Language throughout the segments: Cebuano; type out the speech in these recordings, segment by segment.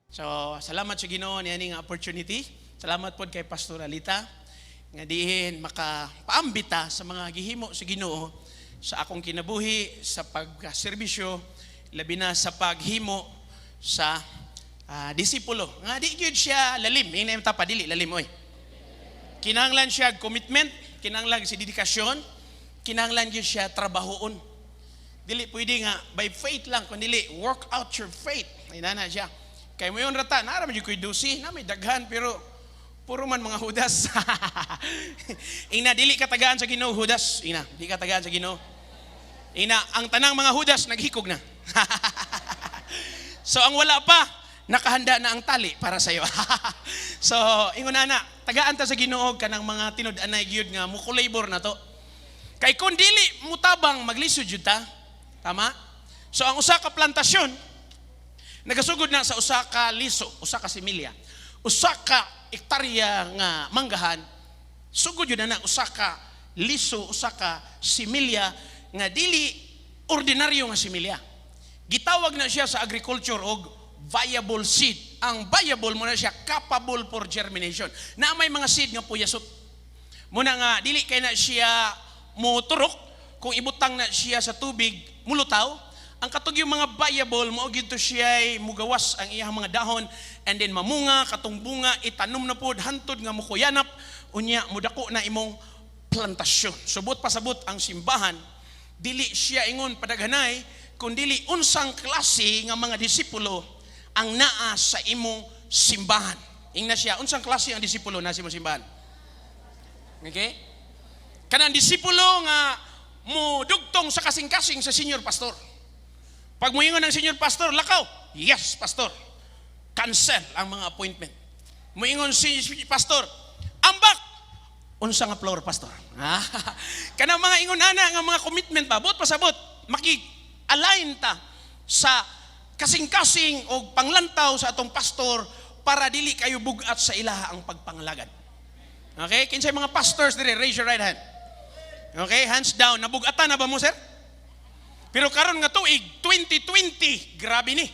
So, salamat sa Ginoo niini nga opportunity. Salamat pod kay Pastor Alita nga diin makapaambita sa mga gihimo sa Ginoo sa akong kinabuhi sa pagserbisyo, labi na sa paghimo sa disipulo. Nga di gyud siya lalim, ingna ta pa, dili lalim oy. Kinahanglan siya commitment, kinahanglan si dedikasyon, kinahanglan gyud siya trabahoon. Dili pwede nga by faith lang, kun dili work out your faith. Inana siya. Kay moingon ra ta, naa ra man jud ko'y 12, na may daghan pero puro man mga Judas. Ingna, dili ka tagaan sa Ginoo, Judas. Ingna, di ka tagaan sa Ginoo. Ingna, ang tanang mga Judas naghikog na. So ang wala pa, nakahanda na ang tali para sa iyo. So ingon na, tagaan ta sa Ginoo kanang mga tinud-anay gyud nga mukulabor na to. Kay kung dili mutabang, maglisod jud ta. Tama? So ang usa ka plantasyon nagasugod na sa usa ka liso, usa ka similya. Usa ka ektarya nga manggahan, sugod yun na usa ka liso, usa ka similya nga dili ordinaryo nga similya. Gitawag na siya sa agriculture og viable seed. Ang viable mao na siya capable for germination. Na may mga seed nga puyasot. Muna nga dili kay na siya moturok kung ibutang na siya sa tubig, mulutaw. Ang katong mga viable mao gito siya mugawas ang iyang mga dahon and then mamunga katong bunga, itanom na pod hantod nga mukuyanap, unya mudako na imong plantasyon. Subot pasabot, ang simbahan dili siya ingon padaghanay kun dili unsang klase nga mga disipulo ang naa sa imong simbahan. Ingna siya, unsang klase ang disipulo na sa imong simbahan? Okay? Kanang disipulo nga mo dugtong sa kasing-kasing sa senior pastor. Pag muingon ang senior pastor, "Lakaw." "Yes, pastor." Cancel ang mga appointment. Muingon si pastor, "Ambak." "Unsa nga floor, pastor?" Kanang mga ingon ana nga mga commitment ba, buot pasabot, maki-align ta sa kasing-kasing o panglantaw sa atong pastor para dili kayo bugat sa ilaha ang pagpangalagad. Okay? Kinsay mga pastors dire, raise your right hand. Okay, hands down. Nabugatan na ba mo, sir? Pero karon nga tuig, 2020, grabe ni.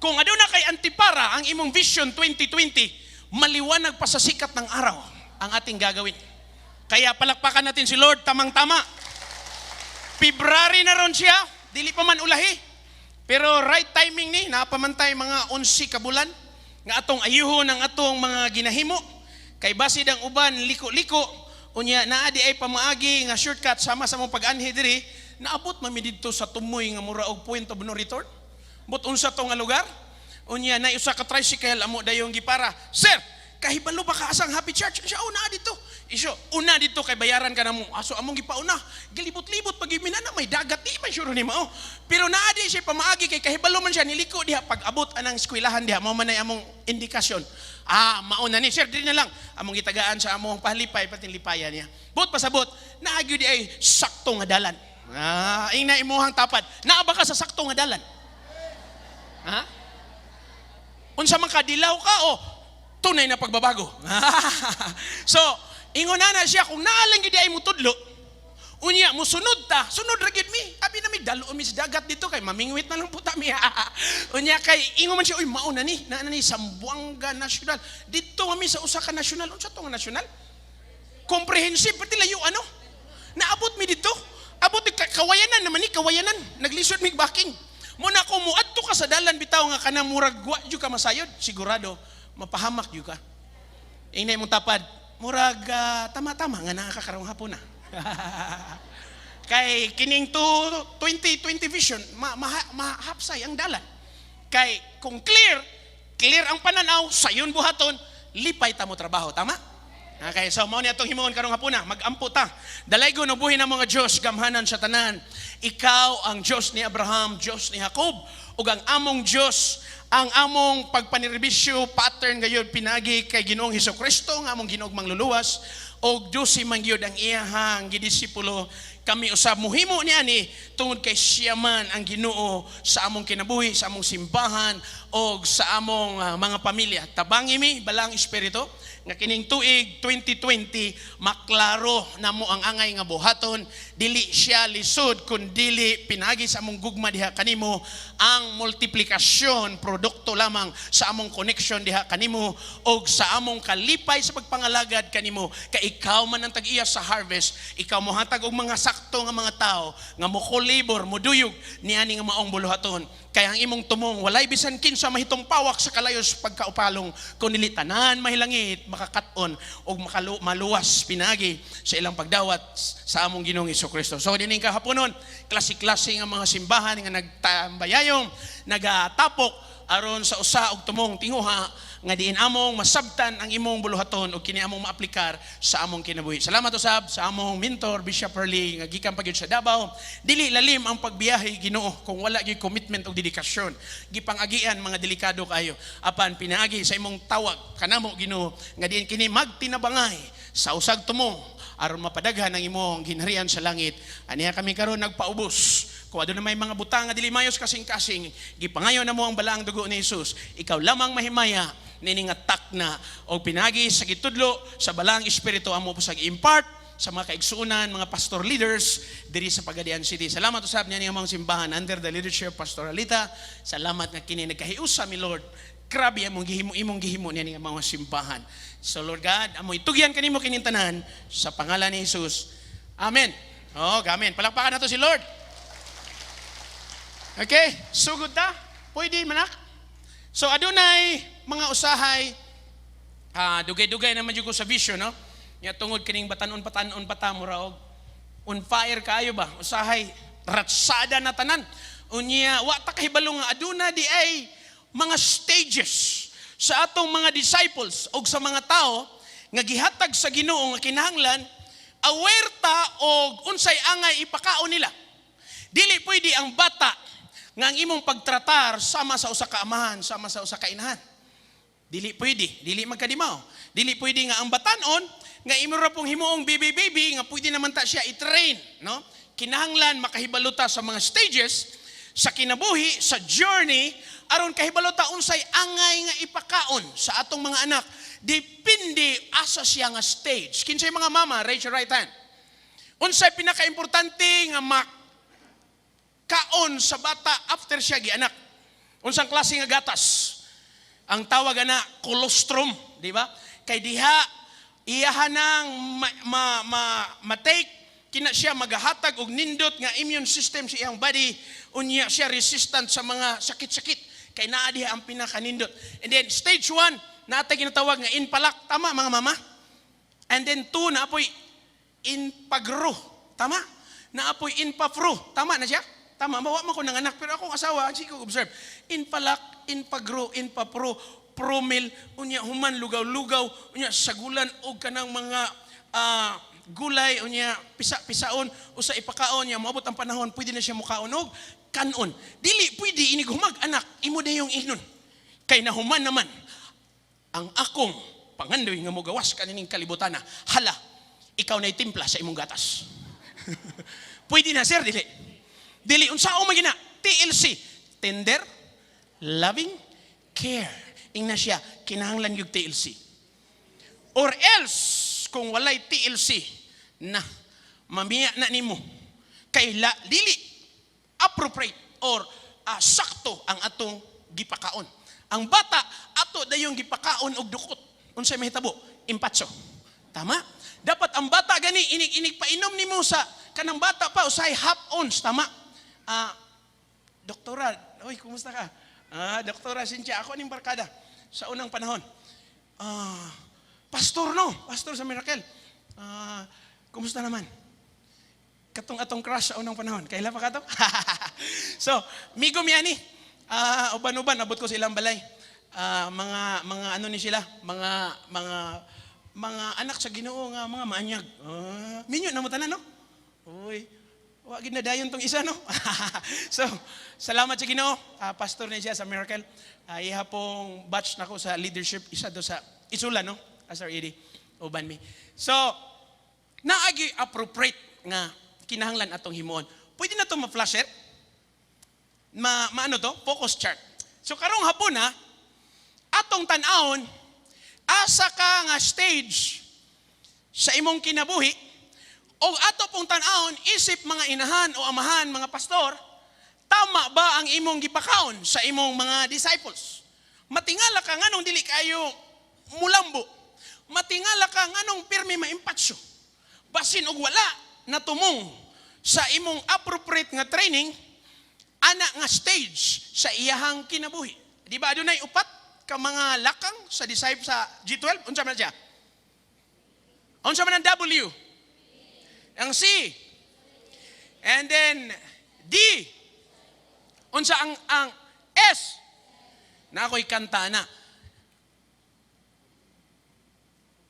Kung aduna kay antipara ang imong vision 2020, maliwanag pa sa sikat ng araw ang ating gagawin. Kaya palakpakan natin si Lord, tamang-tama. February na ron siya, dili pa man ulahi. Pero right timing ni, napamantay mga 11 ka bulan nga atong ayuhon ang atong mga ginahimo. Kay basid ang uban liko-liko, unya naa di ay pamaagi nga shortcut sama sa mong pag-anhi diri, naabot man mi didto sa tumoy nga mura og point of no return. But unsa to nga lugar? Unya na usa ka tricycle amo dayong gipara. "Sir, kahibalo ba ka asang Happy Church?" Siya, "Una dito." Isyo, "Una dito kay bayaran ka na mo." Aso among gipauna. Gilibot-libot pag na may dagat, di man sure ni mao. Pero naa di siya pamaagi kay kahibalo man siya niliko diha pag abot anang eskwelahan diha, mao man ay among indikasyon. "Ah, mao na ni sir, diri na lang." Among gitagaan sa among pahalipay pati lipayan niya. Buot pasabot, naa gyud di ay sakto nga dalan. Ah, ingna imuhang tapad. Naa ba ka sa sakto nga dalan? Ha? Unsa man ka, dilaw ka o tunay na pagbabago? So, ingon na na siya kung naa lang gyud ay mutudlo, unya musunod ta, sunod ra gyud mi. Abi na mi dalo mi sa dagat dito kay mamingwit na lang puta mi. Unya kay ingon man siya, "Uy, mao na ni, naa na ni Zamboanga National. Dito mi sa usa ka national, unsa to nga national? Comprehensive pati layo ano?" Naabot mi dito. Abot ni kawayanan naman ni kawayanan. Naglisod mig backing. Muna kung muadto ka sa dalan bitaw nga kanang murag wa jud ka masayod, sigurado mapahamak jud ka. Ingna imong tapad, murag tama-tama nga naa ka karong hapon na. Kay kining to 2020 vision, mahapsay ang dalan. Kay kung clear, clear ang pananaw, sayon buhaton, lipay ta mo trabaho, tama? Okay, so mao ni atong himuon karong hapuna, magampo ta. Dalaygon og buhi na mga Dios, gamhanan sa tanan. Ikaw ang Dios ni Abraham, Dios ni Jacob, ug ang among Dios, ang among pagpanirbisyo pattern gayud pinagi kay Ginoong Hesus Kristo nga among Ginoong mangluluwas, og 12 man gyud ang iyahang gidisipulo. Kami usab muhimo niani tungod kay siya man ang Ginoo sa among kinabuhi, sa among simbahan og sa among mga pamilya. Tabangi mi balang espiritu nga kining tuig 2020 maklaro namo ang angay nga buhaton. Dili siya lisod kun dili pinagi sa among gugma diha kanimo. Ang multiplikasyon, produkto lamang sa among connection diha kanimo og sa among kalipay sa pagpangalagad kanimo, kay ikaw man ang tag-iya sa harvest. Ikaw mohatag og mga sakto nga mga tao nga mo-labor, moduyog niani nga maong buluhaton, kay ang imong tumong, walay bisan kinsa mahitong pawak sa kalayos pagkaupalong kun dili tanan mahilangit, makakat-on og maluwas pinagi sa ilang pagdawat sa among Ginoong Kristo. So dining kahaponon, klase-klase nga mga simbahan nga nagtambayayong, nagatapok aron sa usa og tumong tinguha nga diin among masabtan ang imong buluhaton ug kini among maaplikar sa among kinabuhi. Salamat usab sa among mentor, Bishop Hurley, nga gikan pa gyud sa Davao. Dili lalim ang pagbiyahe, Ginoo, kung wala gyud commitment ug dedikasyon. Gipangagian mga delikado kayo. Apan pinaagi sa imong tawag kanamo, Ginoo, nga diin kini magtinabangay sa usag tumong aron mapadaghan ang imong ginharian sa langit. Aniya kami karon nagpaubos. Kung aduna may mga butang nga dili mayos kasing-kasing, gipangayo na mo ang balaang dugo ni Jesus. Ikaw lamang mahimaya nini nga takna o pinagi sa gitudlo sa Balaang Espiritu amo po sa impart sa mga kaigsuonan, mga pastor leaders diri sa Pagadian City. Salamat usab niya mga simbahan under the leadership of Pastor Alita. Salamat nga kini nagkahiusa mi, Lord. Grabe among gihimo, imong gihimo niya nga mga simbahan. So Lord God, amo itugyan kanimo kining tanan sa pangalan ni Jesus. Amen. Oh, amen. Palakpakan nato si Lord. Okay, sugod ta. Pwede manak. So adunay mga usahay, dugay-dugay naman jud ko sa vision, no? Nya tungod kining batanon patanon pa ta, mura og on fire kaayo ba? Usahay ratsada na tanan. Unya wa ta kahibalo nga aduna di ay mga stages sa atong mga disciples og sa mga tao nga gihatag sa Ginoo nga kinahanglan aware ta og unsay angay ipakaon nila. Dili pwede ang bata nga ang imong pagtratar sama sa usa ka amahan, sama sa usa ka inahan. Dili pwede, dili magkadimaw. Dili pwede nga ang batanon nga imo ra pong himuong baby baby nga pwede naman ta siya i-train, no? Kinahanglan makahibalo ta sa mga stages sa kinabuhi, sa journey, aron kahibalo ta unsay angay nga ipakaon sa atong mga anak. Depende asa siya nga stage. Kinsay mga mama, raise your right hand. Unsay pinakaimportante nga kaon sa bata after siya gianak? Unsang klase nga gatas? Ang tawag ana colostrum, di ba? Kay diha iyaha nang ma, ma, ma, ma-take kina siya, magahatag og nindot nga immune system sa iyang body, unya siya resistant sa mga sakit-sakit kay naa diha ang pinakanindot. And then stage 1, naa tay ginatawag nga Inpalac, tama, mga mama? And then 2, naa poy Inpagro, tama? Naa poy Inpafro, tama na siya? Tama, mawa man ko ng anak, pero akong asawa, sige ko observe. Inpalac, Inpagro, Inpapro, Promil, unya human lugaw-lugaw, unya sagulan og kanang mga gulay, unya pisa-pisaon, usa ipakaon niya, moabot ang panahon, pwede na siya mukaon og kanon. Dili pwede inig humag anak, imo dayong ingnon. Kay nahuman naman ang akong pangandoy nga mogawas kanining kalibutana. Hala, ikaw na timpla sa imong gatas. Pwede na, sir, dili. Dili unsa man gina? TLC, tender, loving care. Ingna siya, kinahanglan yung TLC. Or else, kung walay TLC, na mamiya na nimo. Kay la, dili appropriate or sakto ang atong gipakaon. Ang bata, ato dayong gipakaon og dukot. Unsay mahitabo? Impatso. Tama? Dapat ang bata gani inig-inig painom nimo sa kanang bata pa usay half ounce, tama? Doktora, oy, kumusta ka? Doktora Cynthia, ako ning barkada sa unang panahon. Pastor no, pastor sa Miracle. Kumusta naman? Katong atong crush sa unang panahon. Kaila pa kato? So, migo mi ani. Uban-uban abot ko sa ilang balay. Mga ano ni sila, mga anak sa Ginoo nga mga maanyag. Minyo na mo tanan, no? Uy, wa gid na dayon tong isa, no? So, salamat sa Ginoo. Pastor ni siya sa Miracle. Iha pong batch nako sa leadership, isa do sa Isula, no? Pastor Eddie, uban mi. So, naagi appropriate nga kinahanglan atong himuon. Pwede na to ma-flash it? Ma, maano to? Focus chart. So karong hapon ha, atong tan-awon asa ka nga stage sa imong kinabuhi. O ato pong tan-awon, isip mga inahan o amahan, mga pastor, tama ba ang imong gipakaon sa imong mga disciples? Matingala ka nganong dili kayo mulambo. Matingala ka nganong pirmi maimpatsyo. Basin og wala natumong sa imong appropriate nga training, ana nga stage sa iyahang kinabuhi. Di ba adunay upat ka mga lakang sa disciple sa G12? Unsa man siya? Unsa man ang W? Ang C. And then D. Unsa ang S? Na ako'y kanta na.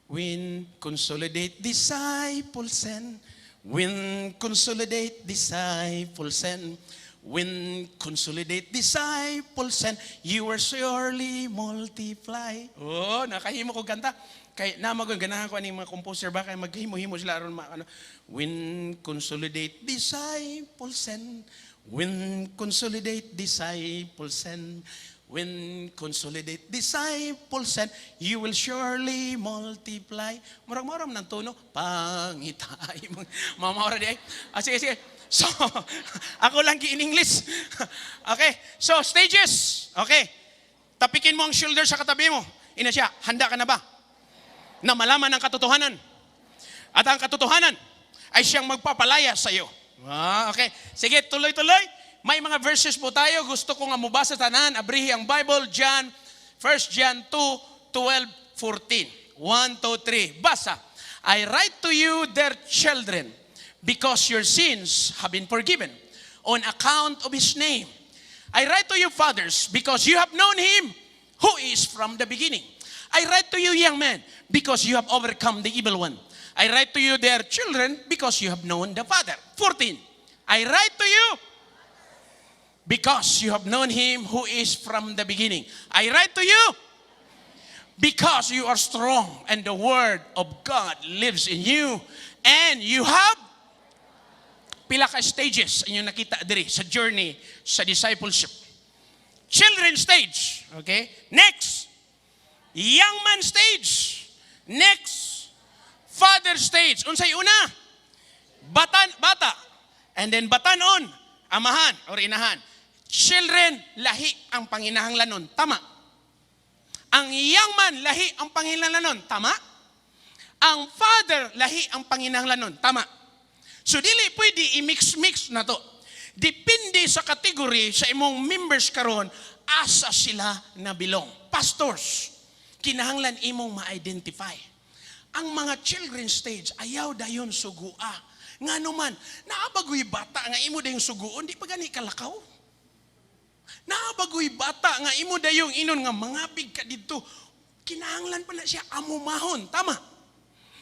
Win, consolidate, disciples, and win, consolidate, disciples, and win, consolidate, disciples, and you are surely multiply. Oh, nakahimo ko kanta. Kay nama ko ganahan ko ani mga composer ba kay maghimo-himo sila aron ma ano. Win, consolidate, disciples, and win, consolidate, disciples, and win, consolidate, disciples, and you will surely multiply. Murag-murag ng tono, pangitay. Mamaura di ay. Ah, sige, sige. So, ako lang in English. Okay. So, stages. Okay. Tapikin mo ang shoulder sa katabi mo. Ina siya, handa ka na ba? Na malaman ang katotohanan. At ang katotohanan ay siyang magpapalaya sa iyo. Ah, okay. Sige, tuloy-tuloy. May mga verses po tayo. Gusto ko nga mubasa tanan. Abrihi ang Bible. John, 1 John 2, 12, 14. 1, 2, 3. Basa. "I write to you, dear children, because your sins have been forgiven on account of His name. I write to you, fathers, because you have known Him who is from the beginning. I write to you, young men, because you have overcome the evil one. I write to you, dear children, because you have known the Father." 14. "I write to you because you have known Him who is from the beginning. I write to you because you are strong and the word of God lives in you and you have." Pila ka stages inyong nakita diri sa journey sa discipleship? Children stage, okay? Next, young man stage. Next, father stage. Unsay una? Batan, bata. And then batanon, amahan or inahan. Children, lahi ang panginahanglanon. Tama. Ang young man, lahi ang panginahanglanon. Tama. Ang father, lahi ang panginahanglanon. Tama. So dili pwede i-mix-mix na to. Depende sa category sa imong members karon asa sila na belong. Pastors, kinahanglan imong ma-identify. Ang mga children stage, ayaw dayon sugua. Ngano man, naa ba goy bata nga imo dayong suguon, di pa gani kalakaw? Naa ba goy bata nga imo dayong inon nga mangabig ka didto? Kinahanglan pa na siya amumahon, tama?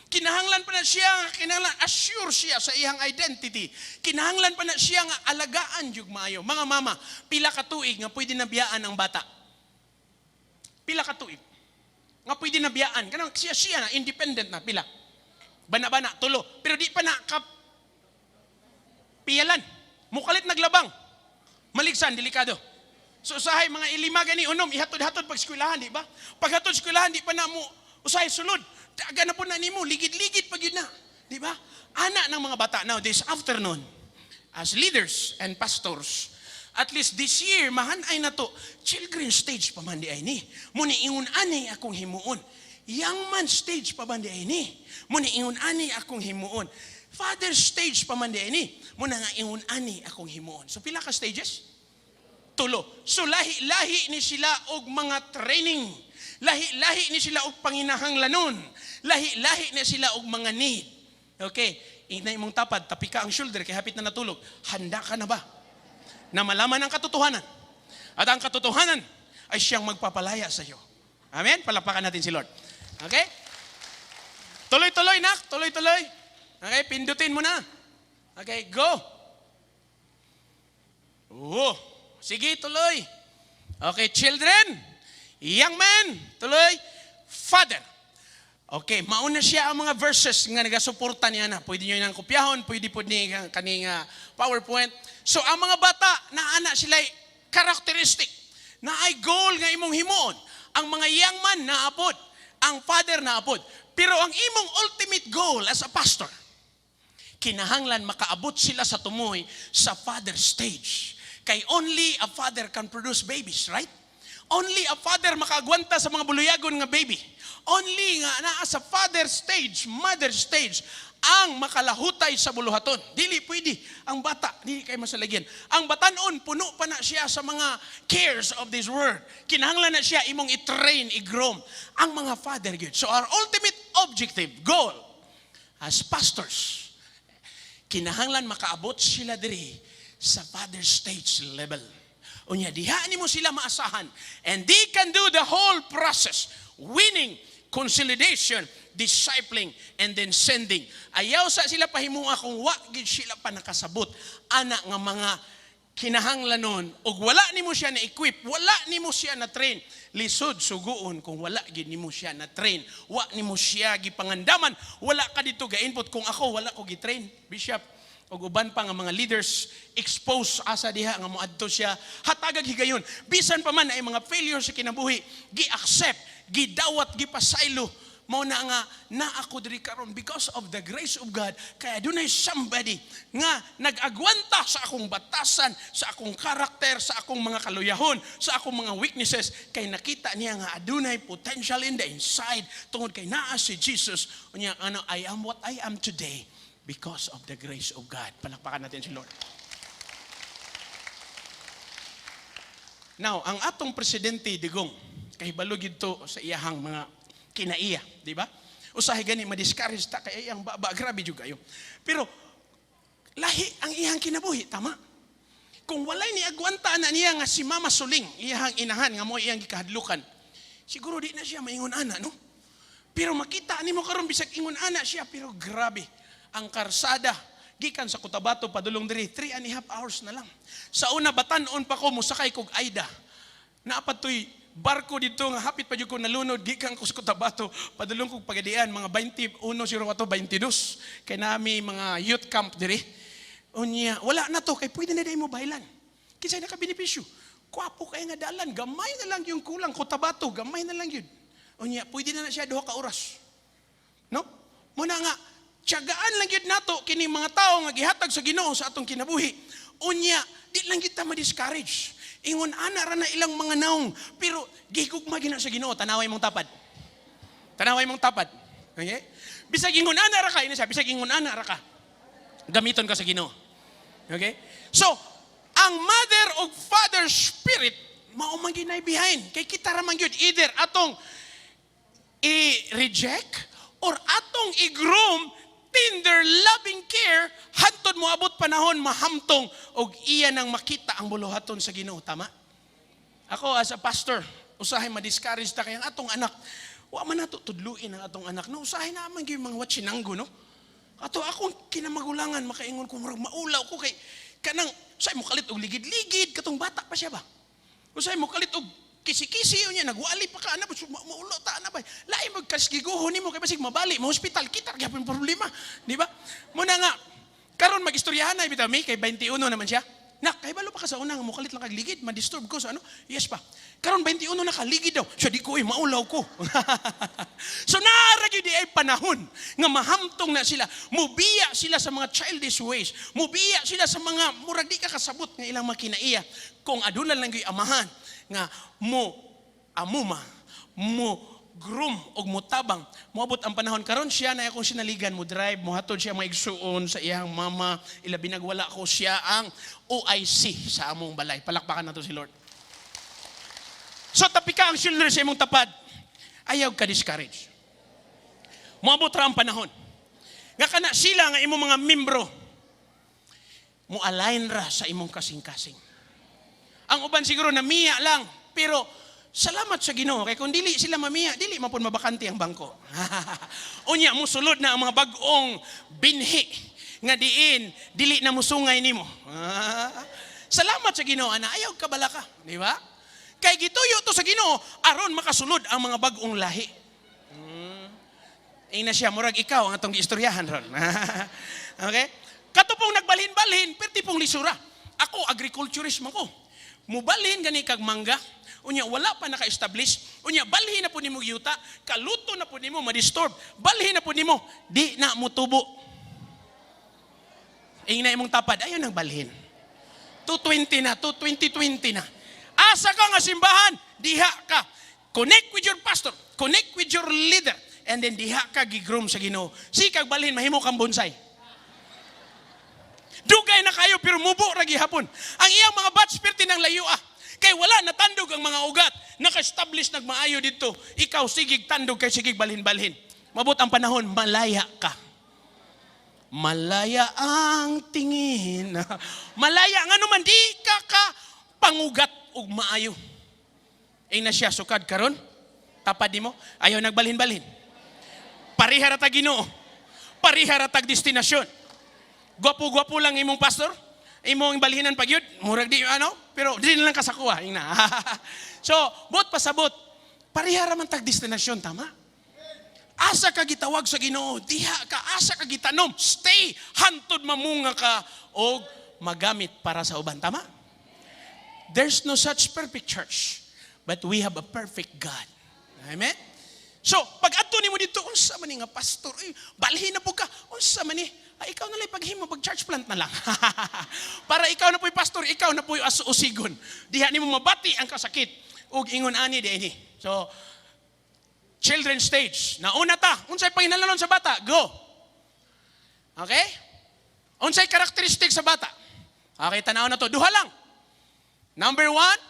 Kinahanglan pa na siya, kinahanglan assure siya sa iyang identity. Kinahanglan pa na siya nga alagaan jug maayo. Mga mama, pila ka tuig nga pwede na biyaan ang bata? Pila ka tuig nga pwede na biyaan? Kanang siya siya na independent na, pila? Bana-bana, 3. Pero di pa na ka piyalan. Mukalit naglabang. Maligsan, delikado. So usahay mga 5 gani 6 ihatod-hatod pag eskwelahan, di ba? Paghatod eskwelahan, di pa na mo usahay sulod. Daga na po na nimo, ligid-ligid pag yun na. Di ba? Ana ng mga bata now this afternoon, as leaders and pastors, at least this year, mahan-ay na to, children stage pa man di ay ni. Muni ingon ani akong himuon. Young man stage pa man di ay ni. Muni ingon ani akong himuon. Father stage pa man di ay ni. Muna nga ingon ani akong himuon. So pila ka stages? 3. So lahi-lahi ni sila og mga training. Lahi-lahi ni sila og panginahanglanon. Lahi-lahi ni sila og mga need. Okay, ingna imong tapad, tapika ang shoulder kay hapit na natulog. Handa ka na ba na malaman ang katotohanan? At ang katotohanan ay siyang magpapalaya sa iyo. Amen? Palakpakan natin si Lord. Okay? Tuloy-tuloy na, tuloy-tuloy. Okay, pindutin mo na. Okay, go. Oh, sige, tuloy. Okay, children, young men, tuloy, father. Okay, mauna siya ang mga verses nga nagasuporta niya na. Pwede nyo nang kopyahon, pwede po ni kaning PowerPoint. So ang mga bata, na ana sila characteristic, na ay goal nga imong himuon. Ang mga young man naapod, ang father naapod. Pero ang imong ultimate goal as a pastor, Kinahanglan makaabot sila sa tumoy sa father stage. Kay only a father can produce babies, right? Only a father makaagwanta sa mga buluyagon nga baby. Only nga naa sa father stage, mother stage, ang makalahutay sa buluhaton. Dili pwede ang bata, dili kay masalagyan. Ang batanon, puno pa na siya sa mga cares of this world. Kinahanglan na siya imong i-train, i-groom ang mga father gyud. So our ultimate objective, goal, as pastors, kinahanglan makaabot sila diri sa father stage level. Unya, diha nimo sila maasahan. And they can do the whole process. Winning, consolidation, discipling, and then sending. Ayaw sa sila pahimua kung wa gid sila pa nakasabot ana nga mga kinahanglanon ug wala nimo siya na equip, wala nimo siya na train. Lisod suguon kung wala gid nimo siya na train, wa nimo siya gipangandaman, wala ka dito ga input. Kung ako, wala ko gi-train, bishop ug uban pa nga mga leaders, expose asa diha nga moadto siya, hatagag higayon bisan pa man ay mga failure sa kinabuhi, gi-accept, gidawat, gipasaylo. Mao na nga na ako diri karon because of the grace of God, kaya dunay somebody nga nag-agwanta sa akong batasan, sa akong karakter, sa akong mga kaluyahon, sa akong mga weaknesses, kay nakita niya nga adunay potential in the inside tungod kay naa si Jesus. Unya ano, I am what I am today because of the grace of God. Palakpakan natin si Lord. Now, ang atong presidente Digong, kahibalo gid to sa iyahang mga kinaiya, di ba? Usahay gani ma-discourage ta kay iyang baba, grabe jud kayo. Pero lahi ang iyang kinabuhi, tama? Kung walay ni agwanta na niya nga si Mama Suling, iyahang inahan nga mo iyang gikahadlukan, siguro di na siya maingon ana, no? Pero makita nimo karon, bisag ingon ana siya, pero grabe ang karsada gikan sa Cotabato padulong diri, 3.5 hours na lang. Sa una, batan-on pa ko, musakay kog Aida. Naa pa to'y barko dito nga hapit pa jud ko nalunod gikan ko sa Cotabato padulong kog Pagadian, mga 21 siguro ato, 22, kay nami mga youth camp diri. Unya wala na to kay pwede na day mo baylan. Kinsay nakabenepisyo? Kwapo kay nga dalan, gamay na lang yung kulang. Cotabato, gamay na lang yun. Unya pwede na na siya 2 ka oras. No? Muna nga tiyagaan lang gyud nato kini mga tao nga gihatag sa Ginoo sa atong kinabuhi. Unya di lang kita ma-discourage. Ingon ana ra na ilang mga naong, pero gigugma gina sa Ginoo. Tanaway mong tapad. Tanaway mong tapad. Okay? Bisag ingon ana ra ka, ina siya, bisag ingon ana ra ka, gamiton ka sa Ginoo. Okay? So, ang mother og father spirit mao man ginay behind. Kay kita ra man gyud, either atong i-reject or atong i-groom, tender loving care, hantod mo abot panahon mahamtong og iya nang makita ang buluhaton sa Ginoo, tama? Ako as a pastor, usahay ma-discourage ta kay ang atong anak, wa man nato tudluin ang atong anak, no? Usahay na man gyud mga watsinanggo, no? Ato akong kinamagulangan, makaingon ko murag maulaw ko kay kanang usahay mo kalit og ligid-ligid katong bata pa siya ba, usahay mo kalit og kisi-kisi, unya nagwali pa ka ana ba, maulo ta ana ba. Lain magkasgiguho nimo kay basig mabali mo hospital, kita gyapon problema, di ba? Muna nga karon magistoryahan na bitaw mi kay 21 naman siya. Nak, kay balo pa ka sa una nga mokalit lang kag ligid, ma-disturb ko sa ano. Yes pa. Karon 21 na kaligid daw. Siya, di ko eh, maulaw ko. So naara gyud ay panahon nga mahamtong na sila. Mubiya sila sa mga childish ways. Mubiya sila sa mga murag di ka kasabot nga ilang makinaiya. Kung aduna lang gyud amahan nga mo amuma, mo groom og motabang, moabot ang panahon. Karon siya na akong sinaligan, mo drive, mo hatod siya mga igsuon sa iyang mama, ilabi nagwala ko, siya ang OIC sa among balay. Palakpakan nato si Lord. So tapika ang shoulder sa imong tapad, ayaw ka discourage. Moabot ra ang panahon nga kana sila nga imong mga membro mo align ra sa imong kasing-kasing. Ang uban siguro namiya lang, pero salamat sa Ginoo kay kung dili sila mamiya, dili man pud mabakante ang bangko. Unya musulod na ang mga bag-ong binhi nga diin dili na musungay nimo. Salamat sa Ginoo ana, ayaw ka balaka, di ba? Kay gituyo to sa Ginoo aron makasulod ang mga bag-ong lahi. Ina siya, murag ikaw ang atong giistoryahan ron. Okay? Kato pong nagbalhin-balhin, perti pong lisura. Ako, agriculturist man ko. Mubalhin gani kag mangga, unya wala pa naka-establish, unya balhin na po nimo yuta, kaluto na po nimo, ma-disturb, balhin na po nimo, di na mutubo. Ingna imong tapad, ayaw nang balhin. 220 na, 220-20 na. Asa ka nga simbahan, diha ka. Connect with your pastor, connect with your leader, and then diha ka gi-groom sa Ginoo. Sikag balhin, mahimo kang bonsai. Dugay na kayo pero mubo ra gihapon. Ang iyang mga batch perti ng layo ah. Kay wala natandog ang mga ugat. Naka-establish nagmaayo dito. Ikaw sigig tandog kay sigig balhin-balhin. Mabot ang panahon, malaya ka. Malaya ang tingin. Malaya nga naman di ka ka pangugat og maayo. Ay na siya sukad karon. Tapad nimo, ayaw nagbalhin-balhin. Pareha ra tag Ginoo. Pareha ra tag destinasyon. Gwapo-gwapo lang imong pastor. Imong balhinan pag yun, murag di ano, pero di na lang kasakuha. Ingna. So, buot pasabot. Pareha ra man tag destinasyon, tama? Asa ka gitawag sa Ginoo, diha ka, asa ka gitanom, stay, hantod mamunga ka og magamit para sa uban, tama? There's no such perfect church, but we have a perfect God. Amen? So, pag adto nimo dito, unsa man ni nga pastor, ay, balhin na po ka, unsa man ni, ay, ikaw na lang paghimo, pag church plant na lang. Para ikaw na po'y pastor, ikaw na po'y usigon. Diha nimo mabati ang kasakit, ug ingon ani di ini. So, children stage. Nauna ta, unsay panginahanglanon sa bata? Go. Okay? Unsay characteristic sa bata? Okay, tanaw na to. Duha lang. Number one,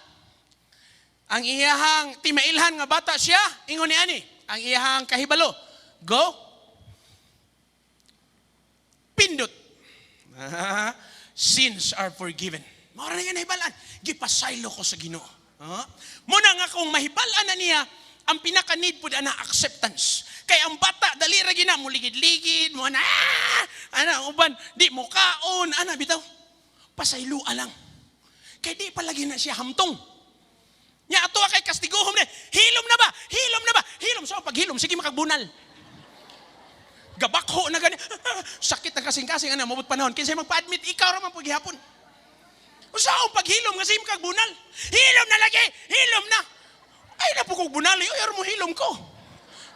ang iyahang timailhan nga bata siya, ingon ni ani, ang iyahang kahibalo. Go. Pindot. Sins are forgiven. Mao ra na yan nahibalan. Gipasaylo ko sa Ginoo. Ah. Muna nga kung mahibalan na niya, ang pinaka-need po na acceptance. Kay ang bata, dali ra gina, mo ligid-ligid, mo na, ah, ana, uban, di mo kaon, ana, bitaw. Pasayloa lang. Kay di palagi na siya hamtong. Nya ato kay kastiguhom na, hilom na ba? Hilom na ba? Hilom. So pag hilom, sige makagbunal. Gabakho na gani. Sakit ang kasing-kasing, ana, mabot panahon. Kinsa magpa-admit, ikaw ra man pud gihapon. Unsa akong paghilom nga sige makagbunal? Hilom na lagi, hilom na. Ay na po kog bunal, ay mo hilom ko.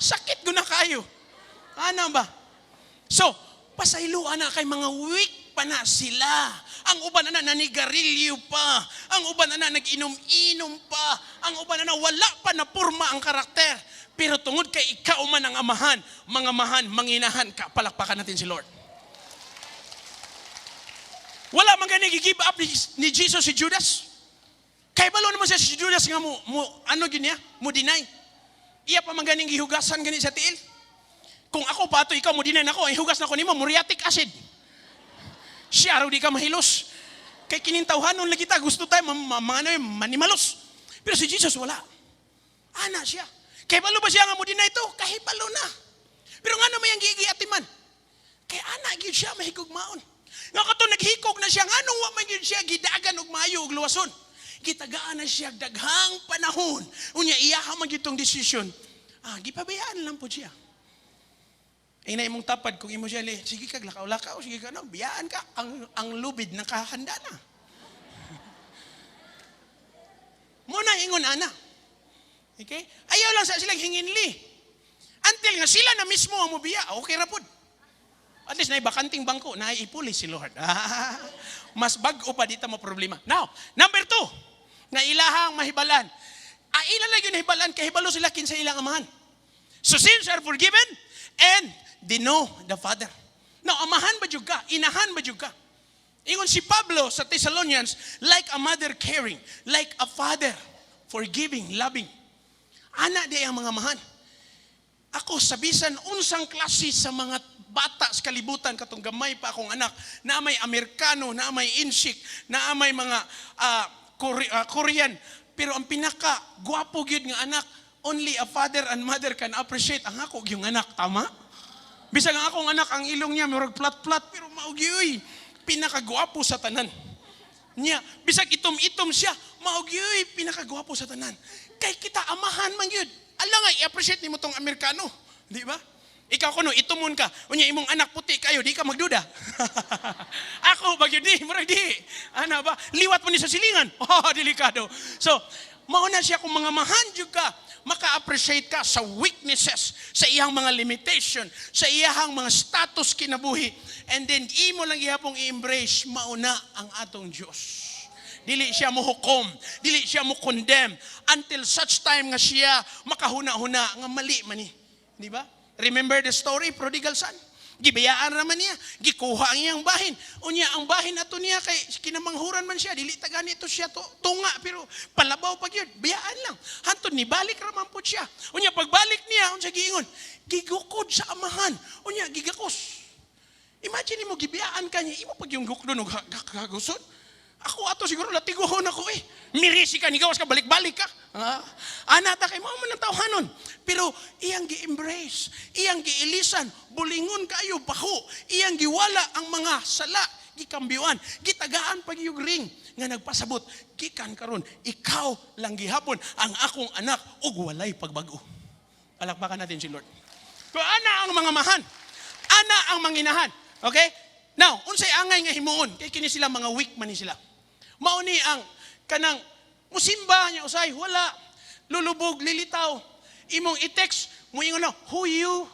Sakit ko na kayo. Ana ba? So, pasaylo ana kay mga weak pa na sila. Ang uban ana nanigarilyo pa. Ang uban ana nag-inom-inom pa. Ang uban ana wala pa na purma ang karakter. Pero tungod kay ikaw man ang amahan, mga mahan, manginahan ka, palakpakan natin si Lord. Wala man gani give up ni Jesus si Judas. Kay balo naman siya si Judas nga mo ano gyud niya, mo deny. Iya pa man ganing gihugasan gani sa tiil. Kung ako pa ato ikaw mo deny nako, ay hugas nako nimo muriatic acid. Siya raw di ka mahilos. Kay kinintawhanon lagi ta, gusto tayo mga ano, manimalos. Pero si Jesus wala. Ana siya. Kay balo ba siya nga mo deny ito? Kahibalo na. Pero nga naman yung gigiatiman? Kay ana gyud siya mahigugmaon. Nga kato naghikog na siya, nganong wa man gyud siya gidagan og maayo og luwason. Gitagaan na siya daghang panahon. Unya iyaha man gyud tong desisyon. Ah, gipabayaan lang po siya. Ay na imong tapad kung imo siya li, sige kag lakaw-lakaw, sige ka no, biyaan ka ang lubid nakahanda na. Mo na ingon ana. Okay? Ayaw lang sa silang hinginli. Until nga sila na mismo ang mobiya, okay ra pod. At least naay bakanting bangko, naay ipuli si Lord. Mas bag-o pa dito mo problema. Now, number two, nga ilahang mahibalan. Ah, ila lang yun hibalan, kay hibalo sila kinsa ilang amahan. So sins are forgiven and they know the Father. Now, amahan ba jud ka? Inahan ba jud ka? Ingon si Pablo sa Thessalonians, like a mother caring, like a father forgiving, loving. Ana di ang mga amahan. Ako sa bisan unsang klase sa mga bata sa kalibutan katong gamay pa akong anak, na may Amerikano, na may Insik, na may mga Korean, pero ang pinaka gwapo gyud nga anak, only a father and mother can appreciate ang ako gyung anak, tama? Bisag ang akong anak ang ilong niya murag plat-plat pero mao gyud pinakagwapo sa tanan. Niya, bisag itom-itom siya, mao gyud pinakagwapo sa tanan. Kay kita amahan man gyud. Ala nga i-appreciate nimo tong Amerikano, di ba? Ikaw kuno itumon ka, unya imong anak puti kayo, di ka magduda. Ako ba gyud di, murag di. Ana ba? Liwat mo ni sa silingan. Oh, delikado. So, mao na siya kung mga mahan jud ka. Maka-appreciate ka sa weaknesses, sa iyang mga limitation, sa iyang mga status kinabuhi. And then, imo lang gihapong i-embrace, mauna ang atong Diyos. Dili siya mo hukom, dili siya mo condemn until such time nga siya makahuna-huna nga mali man ni. Di ba? Remember the story, prodigal son? Gibayaan naman niya, gikuha ang iyang bahin. Unya ang bahin ato niya kay kinamanghuran man siya, dili ta gani to siya to, tunga pero palabaw pa gyud, bayaan lang. Hantod ni balik ra man pud siya. Unya pagbalik niya, unsa giingon? Gigukod sa amahan. Unya gigakos. Imagine mo gibiyaan ka niya, imo pag yung gukdon og haguson. Ako ato siguro latiguhon ako eh. Mirisi ka, nigawas ka, balik-balik ka. Ah, ana ta kay mao man ang tawhanon. Pero iyang gi-embrace, iyang giilisan, bulingon kayo baho, iyang giwala ang mga sala, gikambyuan, gitagaan pag yung ring nga nagpasabot, gikan karon ikaw lang gihapon ang akong anak ug walay pagbag-o. Palakpakan natin si Lord. Kung ana ang mga mahan, ana ang manginahan. Okay? Now, unsay angay nga himuon? Kay kini sila mga weak man ni sila. Mao ni ang kanang musimba niya usay wala, lulubog, lilitaw. Imong i-text muingon na, "Who you?"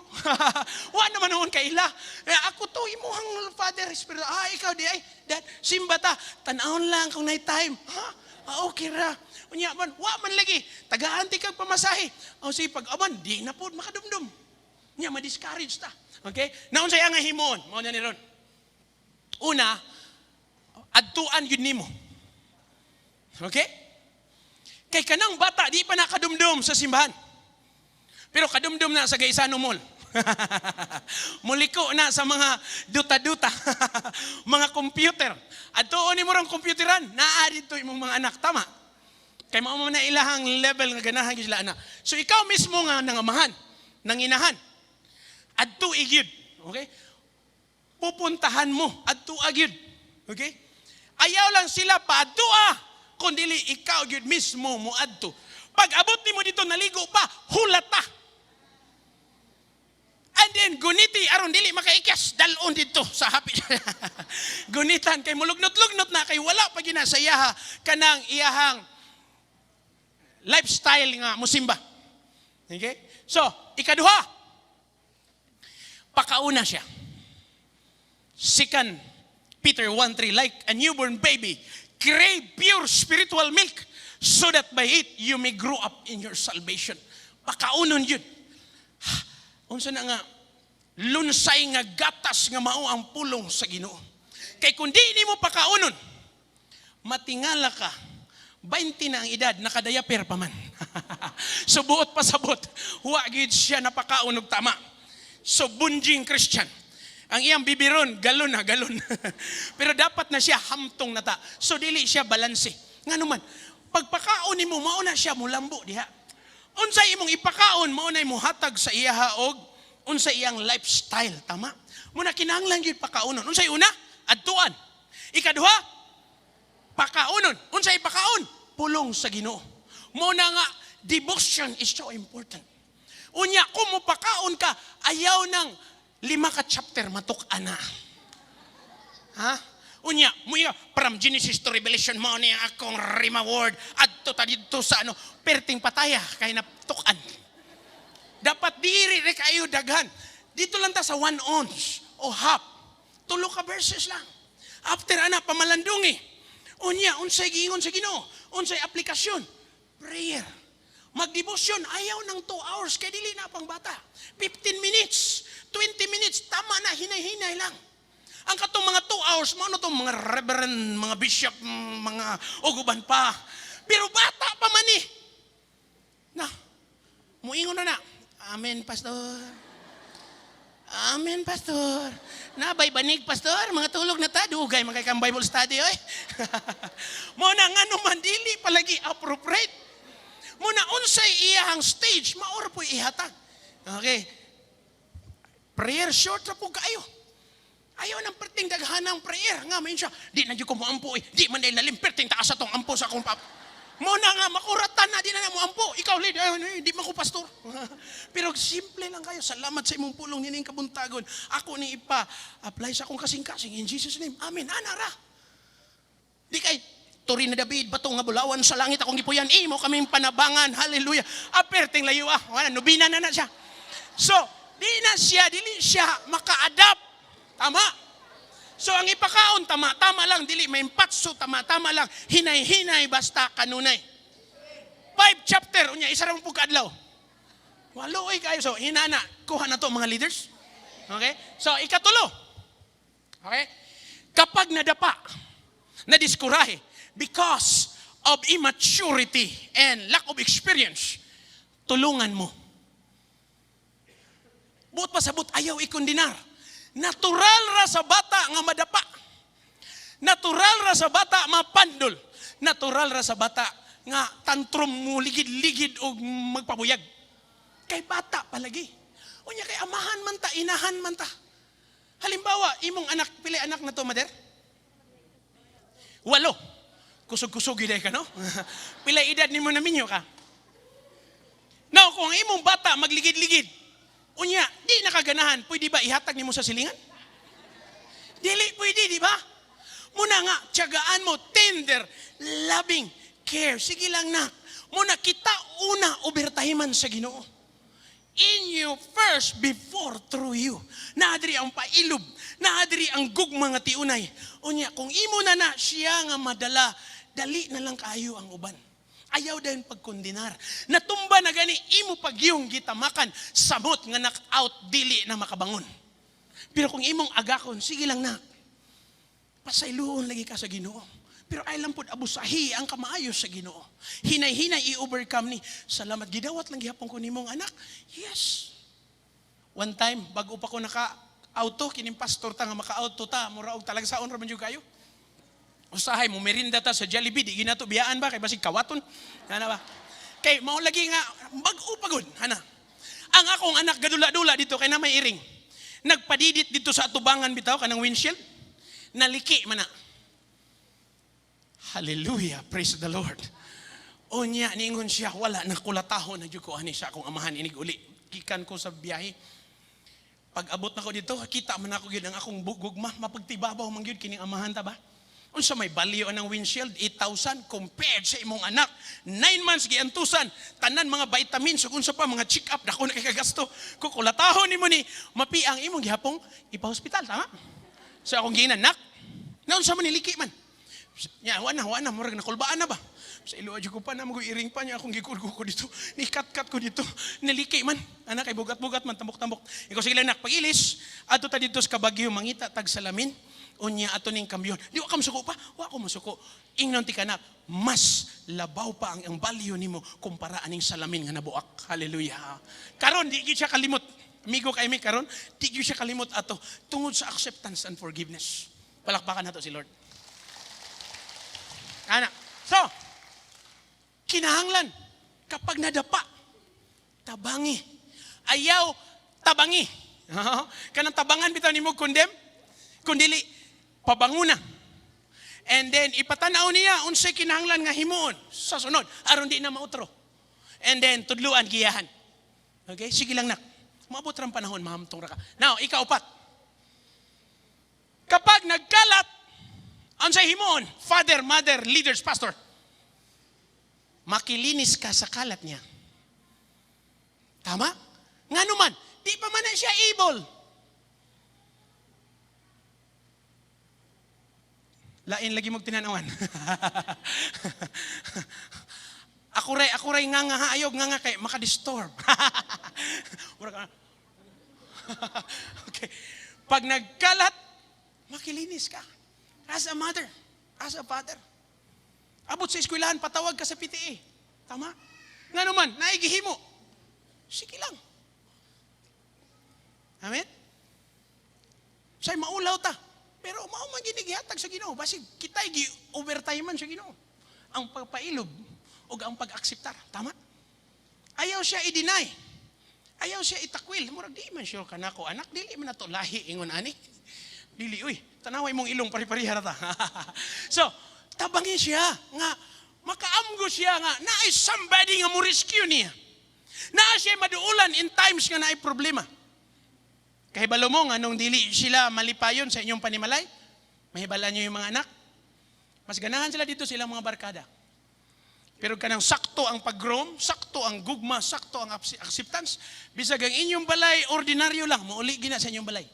Wa naman noon kaila. Eh, ako to imuhang father spirit. Ah, ikaw di ay dad, simba ta. Tan-awon lang kung night time. Ha? Ah, okay ra. Unya man, wa man lagi. Tagaan ti kag pamasahe. O sige, pag aman, di na po makadumdum. Nya ma-discourage ta. Okay? Naon say nga himuon? Mao na ni ron. Una, adtuan yun nimo. Okay? Kay kanang bata di pa nakadumdum sa simbahan. Pero kadumdum na sa Gaisano Mall. Muliko na sa mga duta-duta, mga computer. Adtuon nimo rong computeran, naa dito imong mga anak, tama? Kay mao man na ilahang level nga ganahan gyud sila ana. So ikaw mismo nga nangamahan, nanginahan. Adto gyud, okay? Pupuntahan mo, adto gyud. Okay? Ayaw lang sila paadtua kun dili ikaw gyud mismo mo adto. Pag abot nimo dito, naligo pa, hulata. And then guniti aron dili makaikyas, dalon dito sa happy. Gunitan kay mulugnot-lugnot na kay wala pa gina sa iyaha kanang iyahang lifestyle nga musimba. Okay? So, ikaduha, pakauna siya. Second Peter 1:3, "Like a newborn baby, crave pure spiritual milk so that by it you may grow up in your salvation." Pakaunon yun. Unsa na nga lunsay nga gatas nga mao ang pulong sa Ginoo. Kay kung di nimo pakaunon, matingala ka. 20 na ang edad, nakadayaper pa man. So buot pasabot, wa gid siya napakaon og tama. So bunjing Christian. Ang iyang bibiron, galon na galon. Pero dapat na siya hamtong na ta. So dili siya balanse. Nga naman, pagpakaon nimo, mao na siya mulambo diha. Unsay imong ipakaon, mao na mo hatag sa iyaha og unsa iyang lifestyle, tama? Muna kinahanglan gyud pakaunon. Unsay una? Adtuan. Ikaduha, pakaunon. Unsay ipakaon? Pulong sa Ginoo. Mo na nga devotion is so important. Unya kung mopakaon ka, ayaw ng 5 ka chapter, matuk-an na. Ha? Unya, muya, from Genesis to Revelation, mo ni ang akong Rhema word, adto ta didto sa ano, perting pataya, kay natukan. Dapat diri re kayo daghan. Dito lang ta sa 1 ounce o half. Tulo ka verses lang. After ana, pamalandungi. Unya, unsay giingon sa Ginoo? Unsay aplikasyon? Prayer. Magdebosyon, ayaw ng 2 hours, kay dili na pang bata. 15 minutes, 20 minutes, tama na, hinay-hinay lang. Ang katong mga 2 hours, mao na tong mga reverend, mga bishop, mga uguban pa. Pero bata pa man eh. Na, muingon na na. "Amen, Pastor. Amen, Pastor. Nabay banig, Pastor. Mga tulog na ta. Dugay, mga kang Bible study, oy." Mo na nga naman, dili palagi appropriate. Mo na unsay iyahang stage, maor po ihatag. Okay. Prayer short ra po kaayo. Ayaw ng perting daghanang prayer. Nga, mayon siya, "Di na jud ko moampo eh. Di man dahil lalim, perting taas atong ampo sa akong pap." Mo na nga, makuratan na, di na na mo ampo. Ikaw, lead, ay, ay, di man ko pastor. Pero simple lang kayo. "Salamat sa imong pulong nining kabuntagon. Ako ni ipa-apply sa akong kasing-kasing. In Jesus' name. Amen." Ana ra. Di kay, Turi na David, bato nga bulawan sa langit akong gipuyan, imo kaming panabangan, hallelujah. Aperting layo ah, wala, nobina na na siya. So, di na siya, dili siya maka-adapt. Tama? So ang ipakaon, tama, tama lang, dili may impatso, tama, tama lang, hinay-hinay basta kanunay. Five chapter, unya, isa ra mo adlaw. Walo oy kayo. So, hinana, kuha na to mga leaders. Okay? So, ikatulo. Okay? Kapag nadapa, nadiskurahe, because of immaturity and lack of experience, tulungan mo. Buot pasabot, ayaw ikondinar. Natural ra sa bata nga madapa. Natural ra sa bata mapandol. Natural ra sa bata nga tantrum mo ligid-ligid og magpabuyag. Kay bata palagi. Unya kay amahan man ta, inahan man ta. Halimbawa, imong anak, pili anak na to, mother? Walo. Kusog-kusog gid ka, no? Pila edad nimo na minyo ka? Now, kung ang imong bata magligid-ligid, unya, di nakaganahan, pwede ba ihatag nimo sa silingan? Dili pwede, di ba? Muna nga, tiyagaan mo, tender, loving care. Sige lang nak. Muna kita una overtimean sa Ginoo. In you first before through you. Naadri ang pailob, naadri ang gugma nga tiunay. Unya, kung imo na na siya nga madala, dali na lang kayo ang uban. Ayaw din pagkondenar. Natumba na gani imo pagyong gitamakan samot nga knock out dili na makabangon. Pero kung imong agakon, sige lang na. Pasayloon lagi ka sa Ginoo. Pero ay lang pod abusahi ang kamaayo sa Ginoo. Hinay-hinay i-overcome ni. Salamat gidawat lang gihapon ko nimong anak. Yes. One time bago pa ko naka auto kining pastor ta nga maka-auto ta mura og talagsaon ra man jud kayo. Usahay mo merinda ta sa Jollibee, di ginato biyaan ba kay basig kawaton. Ana ba? Kay mao lagi nga bag-o pa gud, hana. Ang akong anak gadula-dula dito kay na may iring. Nagpadidit dito sa atubangan bitaw kanang windshield. Naliki man na. Hallelujah, praise the Lord. Unya ningon siya, wala na kulatahon na jud ko ani sa akong amahan inig uli. Gikan ko sa biyahe. Pag abot na ko dito, kita man ako gyud ang akong gugma, mapagtibabaw man gyud kining amahan ta ba? Unsa may value ang windshield? 8,000 compared sa imong anak. 9 months giantusan, tanan mga vitamins ug unsa pa mga check up dako na kay kagasto. Kukulatahon nimo ni mapiang imong gihapong ipa-hospital, tama? So akong giingnan, "Nak, naunsa man niliki man?" Nya, wa na, murag nakulbaan na ba? Sa ilo ko pa na, mag iring pa niya, akong gikurgo ko dito, nikat-kat ko dito, niliki man. Anak, kay bugat-bugat man, tambok-tambok. Ikaw, sige lang nak, pag-ilis, ato ta dito sa Kabagyo, mangita tag salamin, unya ato ning kambyon. Di wa ka masuko pa, wa ko masuko. Ingnon ti kanak, mas labaw pa ang value nimo kumpara aning salamin nga nabuak. Hallelujah. Karon di gyud siya kalimot. Amigo kay mi karon, di gyud siya kalimot ato tungod sa acceptance and forgiveness. Palakpakan nato si Lord. Ana. So, kinahanglan kapag nadapa, tabangi. Ayaw tabangi. Kanang tabangan bitaw nimo condemn, kundili pabanguna. And then ipatanaw niya unsay kinahanglan nga himuon sa sunod aron di na mautro. And then tudluan giyahan. Okay? Sige lang nak. Maabot ra ang panahon mahamtong ra ka. Now, ikaupat. Kapag nagkalat, unsay himuon? Father, mother, leaders, pastor. Makilinis ka sa kalat niya. Tama? Nga naman, di pa man na siya able. Lain lagi mong tinanawan. Ako ray nga nga ayog nga nga kay makadisturb. Mura ka. Okay. Pag nagkalat, makilinis ka. As a mother, as a father. Abot sa eskwelahan, patawag ka sa PTA. Tama? Nga naman, naigihimo. Sige lang. Amen? Say maulaw ta. Pero mao man ginigihatag sa Ginoo. Basig kita'y gi overtime man sa Ginoo. Ang pagpailob o ang pag-akseptar. Tama? Ayaw siya i-deny. Ayaw siya itakwil. Murag di man sure ka nako anak, dili man nato lahi ingon ani. Dili uy, tanaway mong ilong pari-pariha ra ta. So, tabangin siya nga makaamgo siya nga naay somebody nga mo rescue niya. Naa siya maduulan in times nga naay problema. Kahibalo mo nga nung dili sila malipayon sa inyong panimalay, mahibalan niyo yung mga anak. Mas ganahan sila dito sa ilang mga barkada. Pero kanang sakto ang pag-groom, sakto ang gugma, sakto ang acceptance. Bisag ang inyong balay, ordinaryo lang, mauli gina sa inyong balay.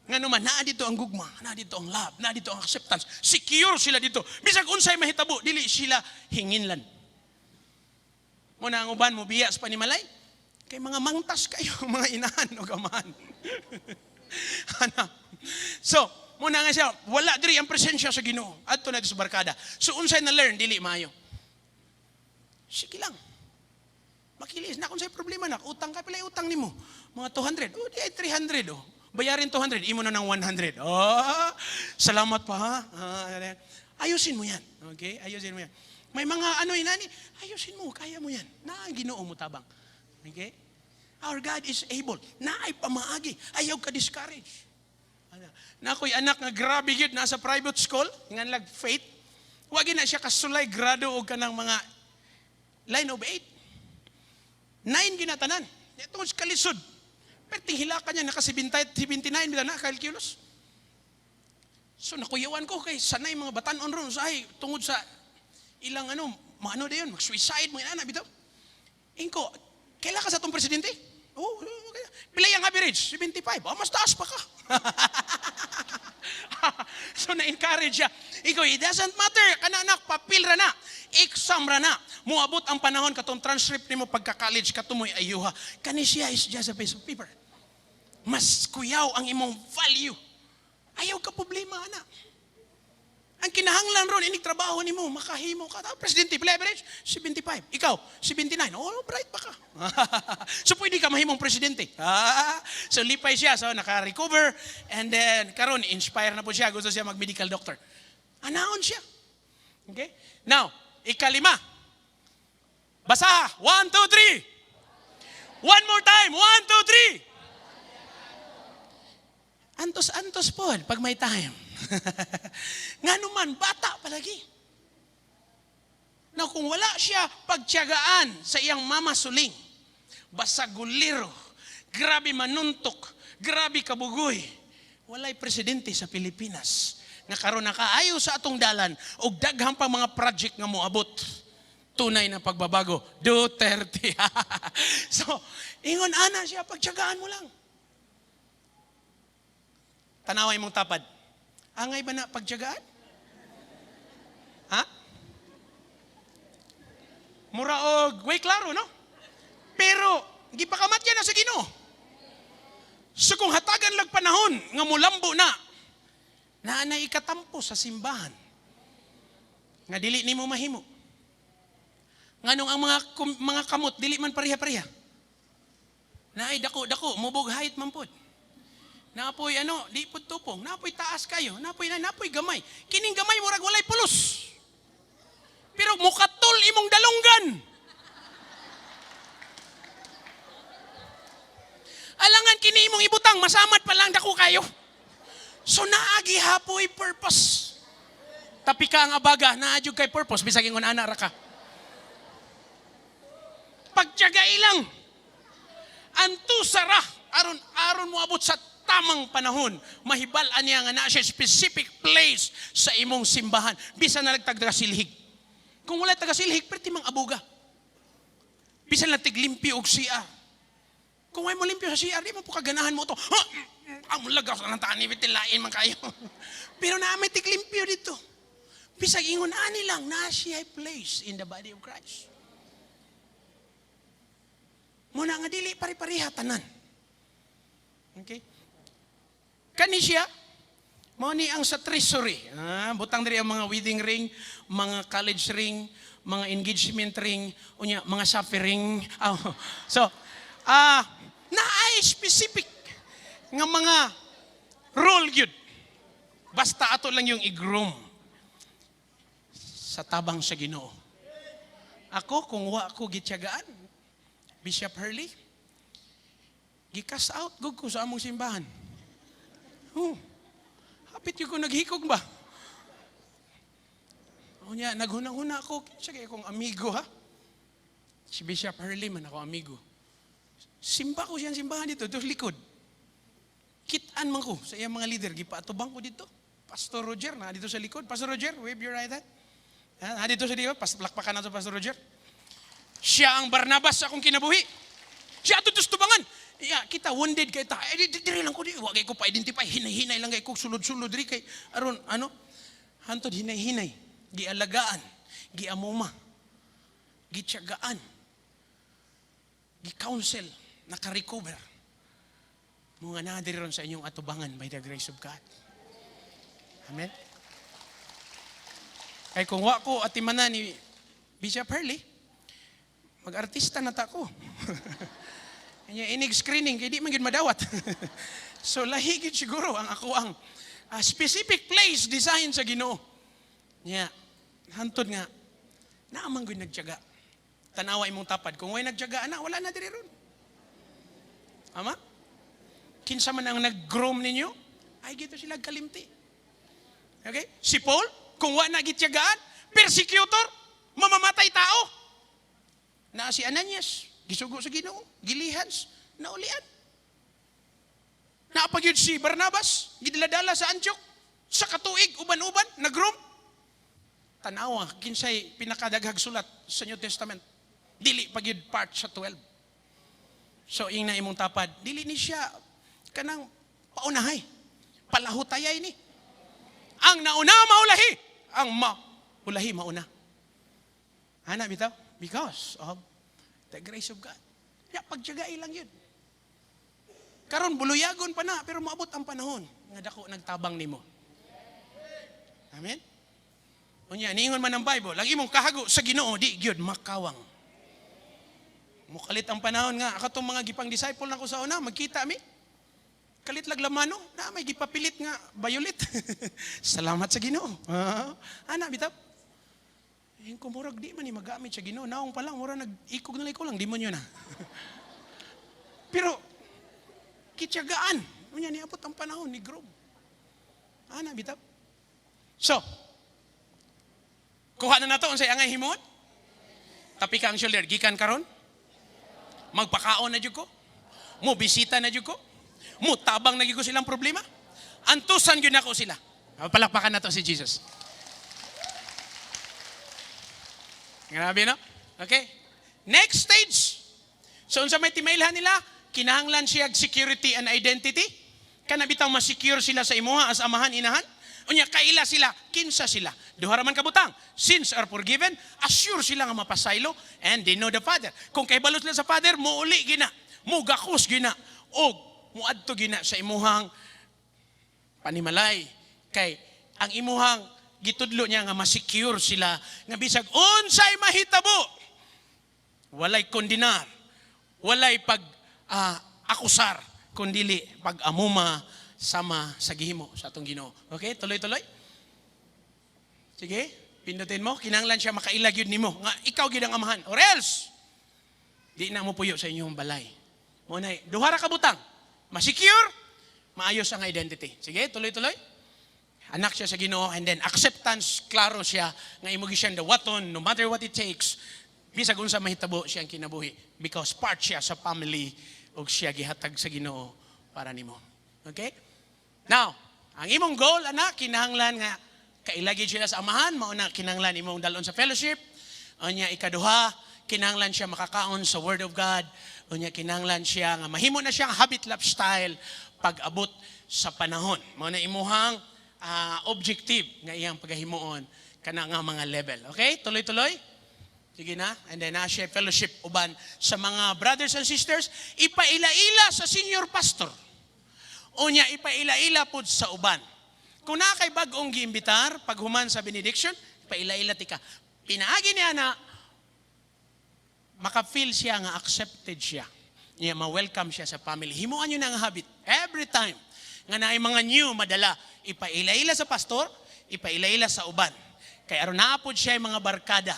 Nga naman, naa dito ang gugma, naa dito ang love, naa dito ang acceptance. Secure sila dito. Bisag unsay mahitabo, dili sila hinginlan. Mao na ang uban mo biya sa panimalay. Kay mga mangtas kayo, mga inahan o amahan. Ana. So, mao na nga siya, wala diri ang presensya sa Ginoo. Adto na dito sa barkada. So unsay na learn, dili maayo. Sige lang. Makilis na kung sa'y problema na. Utang ka, pila utang nimo? Mga 200. Oh, di ay 300 oh. Bayarin 200, imo na ng 100. Oh, salamat pa ha. Ah, ayusin mo yan. Okay? Ayusin mo yan. May mga ano inani, ayusin mo, kaya mo yan. Na ang Ginoo mo tabang. Okay? Our God is able. Naay pamaagi. Ayaw ka discourage. Ana, na ako'y anak nga grabe gyud nasa private school, nga lag faith. Wa na siya kasulay grado og kanang mga line of 8. 9 ginatanan. Tungod sa kalisod. Pero tinghilaka niya, naka 79 bitaw na, calculus. So nakuyawan ko kay sanay mga batanon ron sa ay tungod sa ilang ano, maano da yun, mag-suicide, mga anak bitaw. Ingko, kaila ka sa atong presidente? Oh, okay. Pila yung average? 75. Oh, mas taas pa ka. So na-encourage siya. Ikaw, it doesn't matter. Kana anak, papel ra na. Exam ra na. Muabot ang panahon katong transcript nimo pagka-college katumoy ayuha. Kani siya is just a piece of paper. Mas kuyaw ang imong value. Ayaw ka problema, anak. Ang kinahanglan ron, inig trabaho nimo, makahimo ka. Ah, presidente, pila average? 75. Ikaw, 79. Oh, bright pa ka. So pwede ka mahimong presidente. Ah, so lipay siya. So naka-recover. And then, karon inspire na po siya. Gusto siya mag-medical doctor. Anaon siya. Okay? Now, ikalima. Basa. One, two, three. One more time. One, two, three. Antos-antos po pag may time. Nga naman, bata palagi. Na kung wala siya pagtiyagaan sa iyang mama suling, basagulero, grabe manuntok, grabe kabugoy, walay presidente sa Pilipinas nga karon nakaayo sa atong dalan og daghang pang mga project nga moabot. Tunay na pagbabago. Duterte. So, ingon ana siya, pagtiyagaan mo lang. Tanaway mong tapad. Angay ba na pagtiyagaan? Ha? Mura og way klaro, no? Pero gipakamatya na sa Ginoo. So kung hatagan lag panahon nga mulambo na, naa na ikatampo sa simbahan nga dili nimo mahimo. Nganong ang mga kamot dili man pareha-pareha. Naay dako-dako, mubog height man pod. Napoy ano, di pud tupong, napoy taas kayo, napoy na napoy gamay. Kining gamay murag walay pulos. Pero mukatol imong dalunggan. Alangan kini imong ibutang, masamad pa lang dako kayo. So naagi hapoy purpose. Tapi ka ang abaga, naa jud kay purpose bisag ingon ana ra ka. Pagtiyagay lang. Antusa ra aron aron moabot sa tamang panahon. Mahibal-an niya nga naa siya specific place sa imong simbahan. Bisan na taga silhig. Kung wala taga silhig, perti mang abuga. Bisan na tiglimpyo og CR. Kung way mo limpyo sa CR, di mo po kaganahan mo ito. Ha? Ang lagaw sa nang tani, lain man kayo. Pero naa may tiglimpyo dito. Bisag ingon ani lang, na siya place in the body of Christ. Muna nga dili pare-pareha tanan. Okay? Kani siya, mao ni ang sa treasury. Ah, butang diri ang mga wedding ring, mga college ring, mga engagement ring, unya mga suffering. Ah, so, naay specific nga mga role gyud. Basta ato lang yung i-groom sa tabang sa Ginoo. Ako kung wa ko gityagaan, Bishop Hurley, gi-cast out gud ko sa among simbahan. Oh, hapit yung ko naghikog ba? Unya, naghunang-huna ako, kinsa kay akong amigo ha? Si Bishop Hurley man ako amigo. Simba ko siyang simbahan dito, doon likod. Kitaan man ko sa iyang mga leader, gipaatubang ko dito. Pastor Roger na dito sa likod. Pastor Roger, wave your right hand. Ah, dito sa likod, palakpakan nato Pastor Roger. Siya ang Barnabas sa akong kinabuhi. Siya ato tubangan. Ya, kita wounded kay ta. Eh, diri lang ko di. Wa kay ko pa-identify. Hinay-hinay lang kay ko sulod-sulod diri kay aron ano? Hantod hinay-hinay, gialagaan, giamuma, gityagaan, gi-counsel, naka-recover. Mga naa diri ron sa inyong atubangan by the grace of God. Amen? Kay kung wa ko atimanan ni Bishop Hurley, mag-artista na ta ko. Kanya inig screening kay di man gyud madawat. So lahi gyud siguro ang ako ang specific place design sa Ginoo. Nya hantod nga naa man gyud nagtiyaga. Tanawa imong tapad, kung way nagtiyaga ana, wala na diri ron. Ama? Kinsa man ang nag-groom ninyo, ay gito sila kalimti. Okay? Si Paul, kung wa na gityagaan, persecutor, mamamatay tao. Na si Ananias, gisugo sa Ginoo, gilihans, naulian. Naa pa gyud si Barnabas, gidala-dala sa Antioch, sa katuig, uban-uban, nag-groom. Tanawa, kinsay pinakadaghag sulat sa New Testament. Dili pa gyud part sa 12. So, ing na imong tapad, dili ni siya kanang paunahay. Palahutayay ni. Ang nauna maulahi, ang maulahi mauna. Ana bitaw? Because of the grace of God. Ya, pagtiyagain lang yun. Karon buluyagon pa na, pero maabot ang panahon nga dako nagtabang nimo. Amen? Unya, niingon man ang Bible, ang imong kahago sa Ginoo di gyud makawang. Mukalit ang panahon nga katong mga gipang disciple nako sa una, magkita mi. Kalit lag lamano, na may gipapilit nga violet. Salamat sa Ginoo. Ah, ana bitaw. Eh, kung murag di man ni magamit sa Ginoo, naong pa lang mura nag-ikog na lang demonyo na. Pero kityagaan, unya niabot ang panahon ni grow. Ana bitaw. So, kuha na nato unsay angay himuon? Tapi ka ang shoulder, gikan karon? Magpakaon na jud ko? Mo bisita na jud ko? Mo tabang na jud ko silang problema? Antusan gyud nako sila. Palakpakan nato si Jesus. Grabe, no? Okay. Next stage. So, unsa may timailhan nila? Kinahanglan siya security and identity. Kana bitaw ma-secure sila sa imuha as amahan, inahan. Unya, kaila sila, kinsa sila. Duha ra man kabutang. Sins are forgiven, assure sila nga mapasaylo, and they know the Father. Kung kahibalo sila sa Father, muuli gina, mugakos gina, og muadto gina sa imuhang panimalay. Kay ang imuhang gitudlo niya nga ma-secure sila nga bisag unsay mahitabo, walay kondinar, walay pag akusar, kundili pag-amuma sama sa gihimo sa atong Ginoo. Okay, tuloy-tuloy. Sige, pindutin mo. Kinahanglan siya makaila gyud nimo nga ikaw gyud ang amahan. Or else, di na mo puyo sa inyong balay. Mo na, duha ra ka butang. Ma-secure, maayos ang identity. Sige, tuloy-tuloy. Anak siya sa Ginoo, and then acceptance, klaro siya nga imo gyud siyang dawaton no matter what it takes. Bisag unsa mahitabo siyang kinabuhi because part siya sa family ug siya gihatag sa Ginoo para nimo. Okay? Now, ang imong goal, anak, kinahanglan nga kailagi sila sa amahan, mao na kinahanglan imong dalon sa fellowship. Unya ikaduha, kinahanglan siya makakaon sa Word of God. Unya kinahanglan siya nga mahimo na siyang habit lifestyle pag-abot sa panahon. Mao na imuhang objective nga iyang pagahimuon kana nga mga level. Okay? Tuloy-tuloy. Sige na. And then, na siya fellowship uban sa mga brothers and sisters, ipaila-ila sa senior pastor. Unya, ipaila-ila pod sa uban. Kung naa kay bag-ong giimbitar, paghuman sa benediction, ipaila-ila tika. Pinaagi niya na maka-feel siya nga accepted siya. Niya, ma-welcome siya sa family. Himuan nyo na ang habit. Every time nga naay mga new madala, ipaila-ila sa pastor, ipaila-ila sa uban. Kay aron naapod siya yung mga barkada.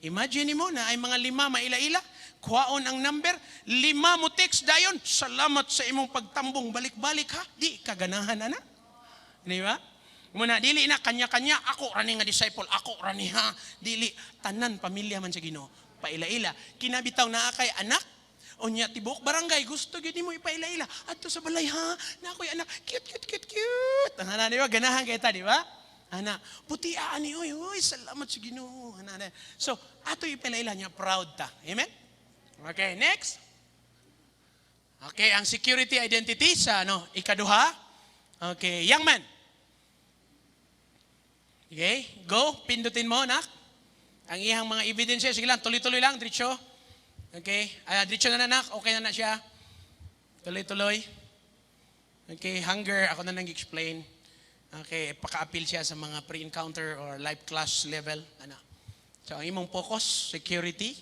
Imagine mo na ay mga 5 maila-ila, kuhaon ang number, 5 mo text dayon, salamat sa imong pagtambong, balik-balik ha, di kaganahan ana. Di ba? Muna, dili na kanya-kanya, ako rani nga disciple, ako rani ha, dili, tanan pamilya man sa Ginoo, paila-ila. Kinabitaw naa kay anak, Unya tibok barangay gusto gyud nimo ipaila-ila. Adto sa balay ha, na ako'y anak, cute, cute, cute, cute. Ang ana, di ba? Ganahan kay ta, di ba? Ana, puti ani, oy, oy, salamat sa Ginoo. Ana, ana. So, ato ipaila-ila niya, proud ta. Amen? Okay, next. Okay, ang security identity sa ano, ikaduha. Okay, young man. Okay, go, pindutin mo, nak. Ang iyang mga evidences, sige lang, tuloy-tuloy lang, diretso. Okay, diretso na na, nak, okay na na siya. Tuloy-tuloy. Okay, hunger, ako na nang explain. Okay, paka-appeal siya sa mga pre-encounter or life class level. Ano. So, ang imong focus, security,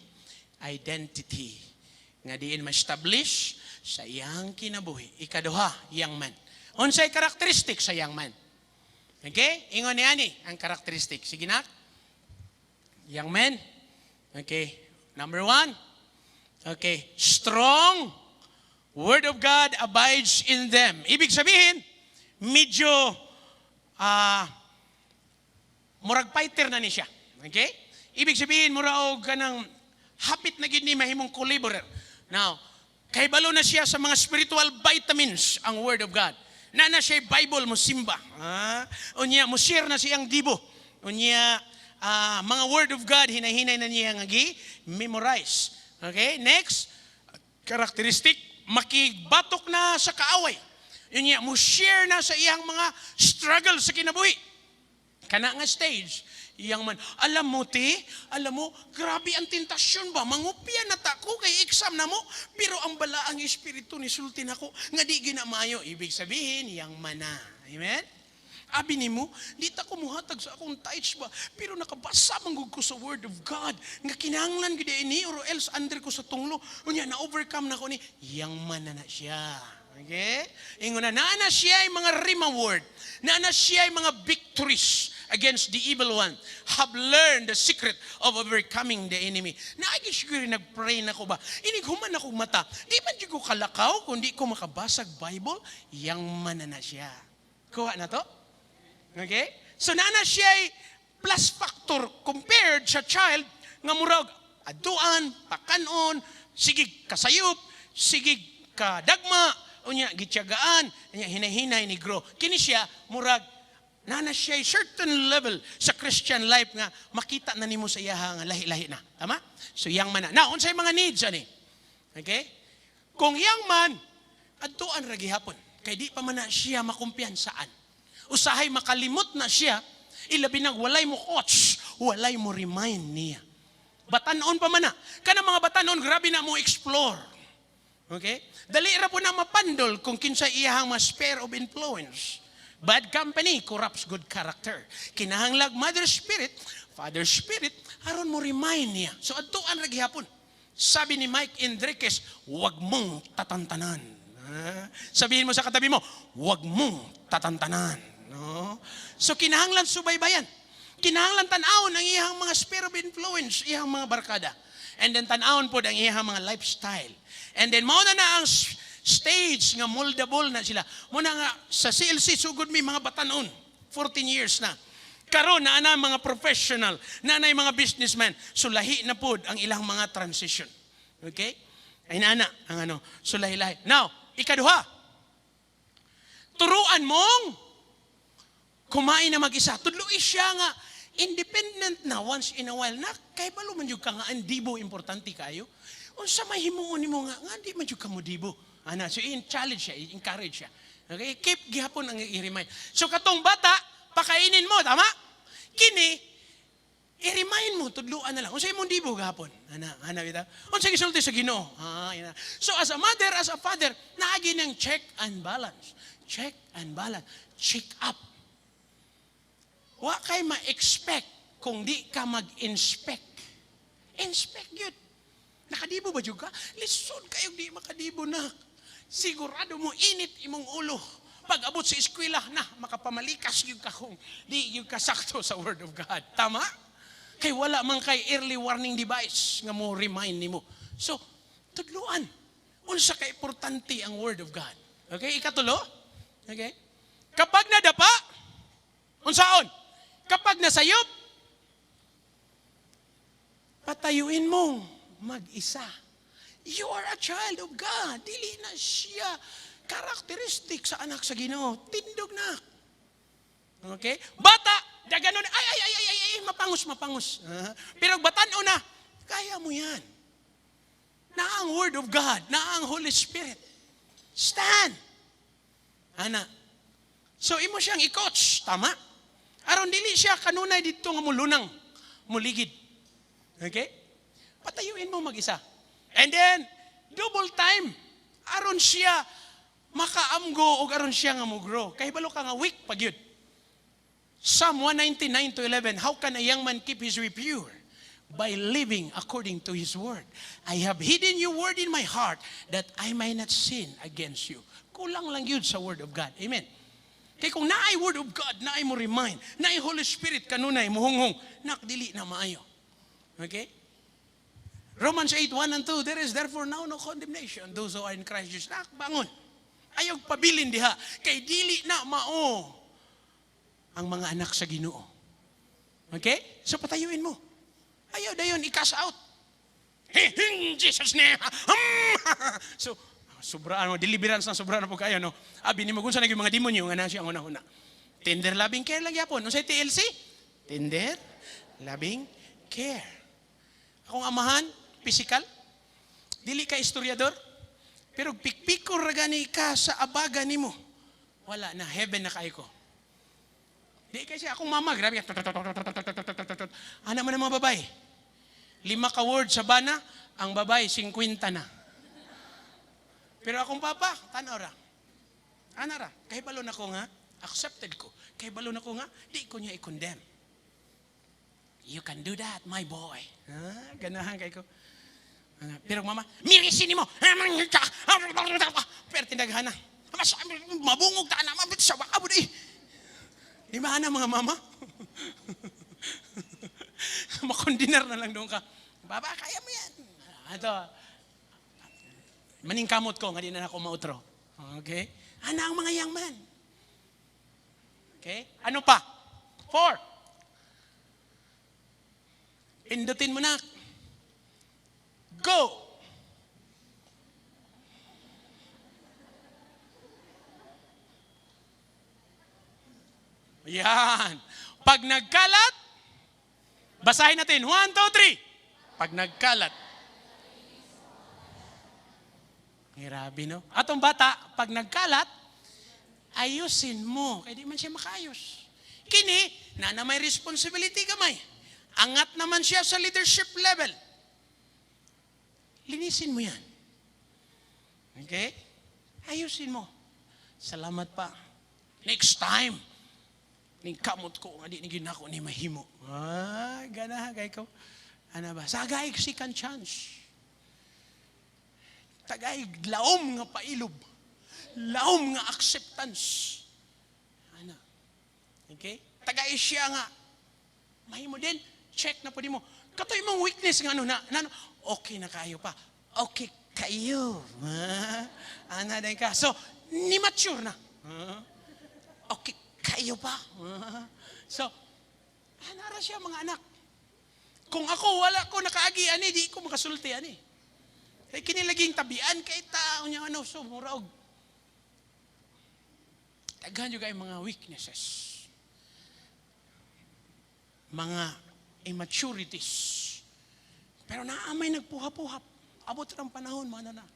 identity. Nga diin ma-establish sa iyang kinabuhi. Ikaduha, young man. Unsay characteristic sa young man? Okay? Ingon ni ani ang characteristic. Sige na. Young man. Okay. Number one. Okay. Strong Word of God abides in them. Ibig sabihin, medyo murag fighter na ni siya. Okay? Ibig sabihin, mura og kanang hapit na gid ni mahimong collaborator. Now, kahibalo na siya sa mga spiritual vitamins ang Word of God. Na na siya Bible mo simba. Ah, unya mo share na siyang dibo. Unya mga Word of God hinay-hinay na niya nga gi memorize. Okay? Next, characteristic, makibatok na sa kaaway. Unya mo share na sa iyang mga struggle sa kinabuhi. Kana nga stage, iyang man, alam mo te, alam mo, grabe ang tentasyon ba, mangupya na ta ko kay exam na mo, pero ang balaang espiritu ni sulti nako, nga di ginamayo. Ibig sabihin, iyang mana. Amen? Abi nimo, di ta ko muhatag sa akong tithes ba, pero nakabasa man gud ko sa Word of God nga kinahanglan gid ini or else under ko sa tunglo. Unya na overcome na ko ni, yang man na na siya. Okay? Ingon na, naa na siya yung mga rhema word. Naa na siya yung mga victories against the evil one. Have learned the secret of overcoming the enemy. Naagi siguro nag-pray na ko ba? Inig human ako mata. Di man jud ko kalakaw kung di ko makabasag Bible, yang man na na siya. Kuha na to? Okay? So naa na siya plus factor compared sa child nga murag aduan, pakanon, sige kasayop, sige kadagma, unya gityagaan, unya hinay-hinay ni grow. Kini siya murag naa na siya certain level sa Christian life nga makita na nimo sa iyaha nga lahi-lahi na. Tama? So young man na. Now, unsay mga needs ani? Okay? Kung young man, adtuan ra gihapon. Kay di pa man na siya makumpiyansaan. Usahay makalimot na siya, ilabi nang walay mo coach, walay mo remind niya. Batanon pa man na. Kana mga batanon, grabe na mo explore. Okay? Dali ra po na mapandol kung kinsa iyahang mga sphere of influence. Bad company corrupts good character. Kinahanglag mother spirit, father spirit, aron mo remind niya. So adtuan ra gihapon. Sabi ni Mike Enriquez, "Wag mong tatantanan." Ah, sabihin mo sa katabi mo, "Wag mong tatantanan." No? So kinahanglan subaybayan. Kinahanglan tan-awon ang iyang mga sphere of influence, iyang mga barkada. And then tan-awon pod ang iyang mga lifestyle. And then mao na na ang stage nga moldable na sila. Mao na nga sa CLC sugod mi mga batanon, 14 years na. Karon na na mga professional, na na mga businessman. So lahi na pod ang ilang mga transition. Okay? Ay na ang ano, so lahi-lahi. Now, ikaduha. Turuan mong kumain na mag-isa. Tudloi siya nga independent na once in a while na kay balo man jud ka nga ang dibo importante kayo. Unsa may himuon nimo nga di man jud ka mo dibo. Ana, so i-challenge siya, i-encourage siya. Okay? Keep gihapon ang i-remind. So katong bata, pakainin mo, tama? Kini, i-remind mo, tudluan na lang. Unsa imong dibo gahapon? Ana, ana bitaw. Unsa gisulti sa Ginoo? Ah, ina. So as a mother, as a father, naagi ng check and balance. Check and balance. Check up. Wa kay ma-expect kung di ka mag-inspect. Inspect yun. Nakadibo ba jud ka? Lisod kayo di makadibo na. Sigurado mo init imong ulo. Pag abot sa eskwela na, makapamalikas yun ka kung di yun ka sakto sa Word of God. Tama? Kay wala man kay early warning device nga mo remind nimo. So, tudluan. Unsa ka importante ang Word of God. Okay, ikatulo? Okay? Kapag nadapa, unsaon? Kapag nasayop, patayuin mong mag-isa. You are a child of God. Dili na siya characteristic sa anak sa Ginoo. Tindog na. Okay? Bata, daganon, ay, ay, ay, ay, ay, ay, mapangos, mapangos. Ah, pero batan-o na, kaya mo yan. Na ang Word of God, na ang Holy Spirit. Stand. Ana. So, imo siyang i-coach. Tama? Aron dili siya kanunay dito nga mulunang, muligid. Okay? Patayuin mo mag-isa. And then, double time. Aron siya makaamgo o aron siya nga mo-grow. Kay balo ka nga weak pag yun. Psalm 119, 9 to 11, "How can a young man keep his way pure? By living according to his word. I have hidden your word in my heart that I may not sin against you." Kulang lang yun sa word of God. Amen. Kay kung naay word of God, naay mo remind, naay Holy Spirit kanunay muhunghong, nak, dili na maayo. Okay? Romans 8, 1 and 2, "There is therefore now no condemnation those who are in Christ Jesus." Nak, bangon. Ayaw pabilin diha. Kay dili na mao ang mga anak sa Ginoo. Okay? So patayuin mo. Ayaw dayon i-cast out. In Jesus' name. So, sobra ano, deliverance na sobra na po kayo, no? Abi ni mo kung sa naging mga demonyo nga na siya ang una-una. Tender loving care lang yapon. Unsay TLC? Tender loving care. Akong amahan, physical. Dili ka istoryador. Pero pikpiko ra gani ka sa abaga nimo. Wala na, heaven na kayo ko. Di kasi akong mama, grabe. Ana man ang mga babae. 5 ka word sa bana, ang babae, 50 na. Pero akong papa, tanaw ra. Ana ra, kay balo na ko nga, accepted ko. Kay balo na ko nga, di ko niya i-condemn. "You can do that, my boy." Ah, ganahan kay ko. Ah, pero mama, mirisin mo. Pero tindaghana. Mas mabungog ta na, mabit sa baka eh. Di ba ana mga mama? Makondinar na lang doon ka. "Baba, kaya mo yan." Ato, maningkamot ko, nga di na ako mautro. Okay? Ana ang mga young man. Okay? Ano pa? Four. Pindutin mo na. Go! Yan. Pag nagkalat, basahin natin. One, two, three. Pag nagkalat. Grabe, no? Atong bata, pag nagkalat, ayusin mo. Kaya di man siya makaayos. Kini, na may responsibility gamay. Angat naman siya sa leadership level. Linisin mo yan. Okay? Ayusin mo. "Salamat pa. Next time, ning kamot ko nga di ni ginako ni mahimo." Ah, ganahan kay ko. Ano ba? Tagay second chance. Tagay laom nga pailob. Laom nga acceptance. Ano? Okay? Tagay siya nga mahimo din. Check na po mo. Katoy mong weakness nga ano na ano, okay na kayo pa. Okay kayo. Ah, ana din ka. So, ni mature na. Ah, okay kayo pa. Ah, so, ana ra siya, mga anak. Kung ako wala ko nakaagi ani, di ko makasulti ani. Kay kini laging tabian kay tao niya ano, so mura og daghan jud kay mga weaknesses. Mga immaturities. Pero naa may nagpuha-puhap. Abot ng panahon, mana na.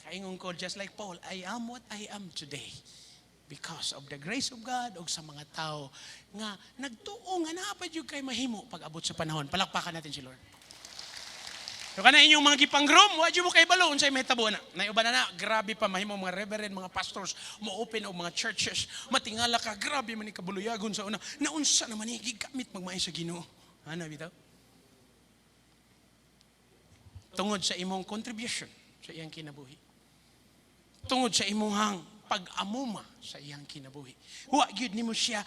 Kaingon ko, just like Paul, "I am what I am today because of the grace of God o sa mga tao nga nagtuo nga naa pa jud kay mahimo pag abot sa panahon." Palakpakan natin si Lord. So kana inyong mga gipang-groom, wa jud mo kay balo unsay mahitabo na. Naiuban na na, grabe pa mahimo mga reverend, mga pastors, mo open og mga churches, matingala ka, grabe man ni kabuluyagon sa una. Naunsa naman ni gigamit magmaay sa Ginoo. Ana bitaw? Tungod sa imong contribution sa iyang kinabuhi. Tungod sa imong pag-amuma sa iyang kinabuhi. Wa gyud nimo siya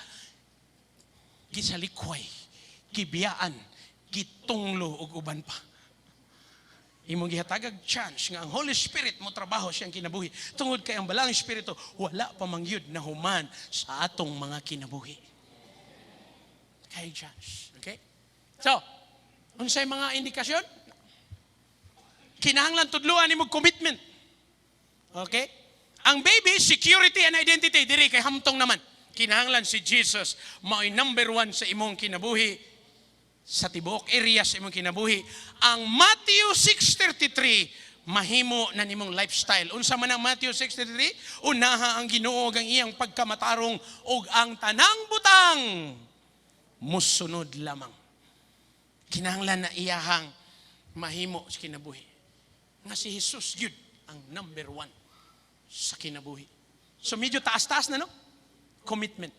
gisalikway, gibiyaan, gitunglo og uban pa. Imong gihatagag chance nga ang Holy Spirit mo trabaho siyang kinabuhi. Tungod kay ang Balaang Espiritu wala pa mangyud na human sa atong mga kinabuhi. Kay chance. Okay? So, unsay mga indikasyon? Kinahanglan tudluan nimo commitment. Okay? Ang baby, security and identity, diri kay hamtong naman. Kinahanglan si Jesus mao'y number one sa imong kinabuhi, sa tibuok area sa imong kinabuhi. Ang Matthew 6:33 mahimo na nimong lifestyle. Unsa man ang Matthew 6:33? Unaha ang Ginoo ug ang iyang pagkamatarong ug ang tanang butang musunod lamang. Kinahanglan na iyahang mahimo sa kinabuhi. Nga si Jesus gyud ang number one sa kinabuhi. So medyo taas-taas na, no? Commitment.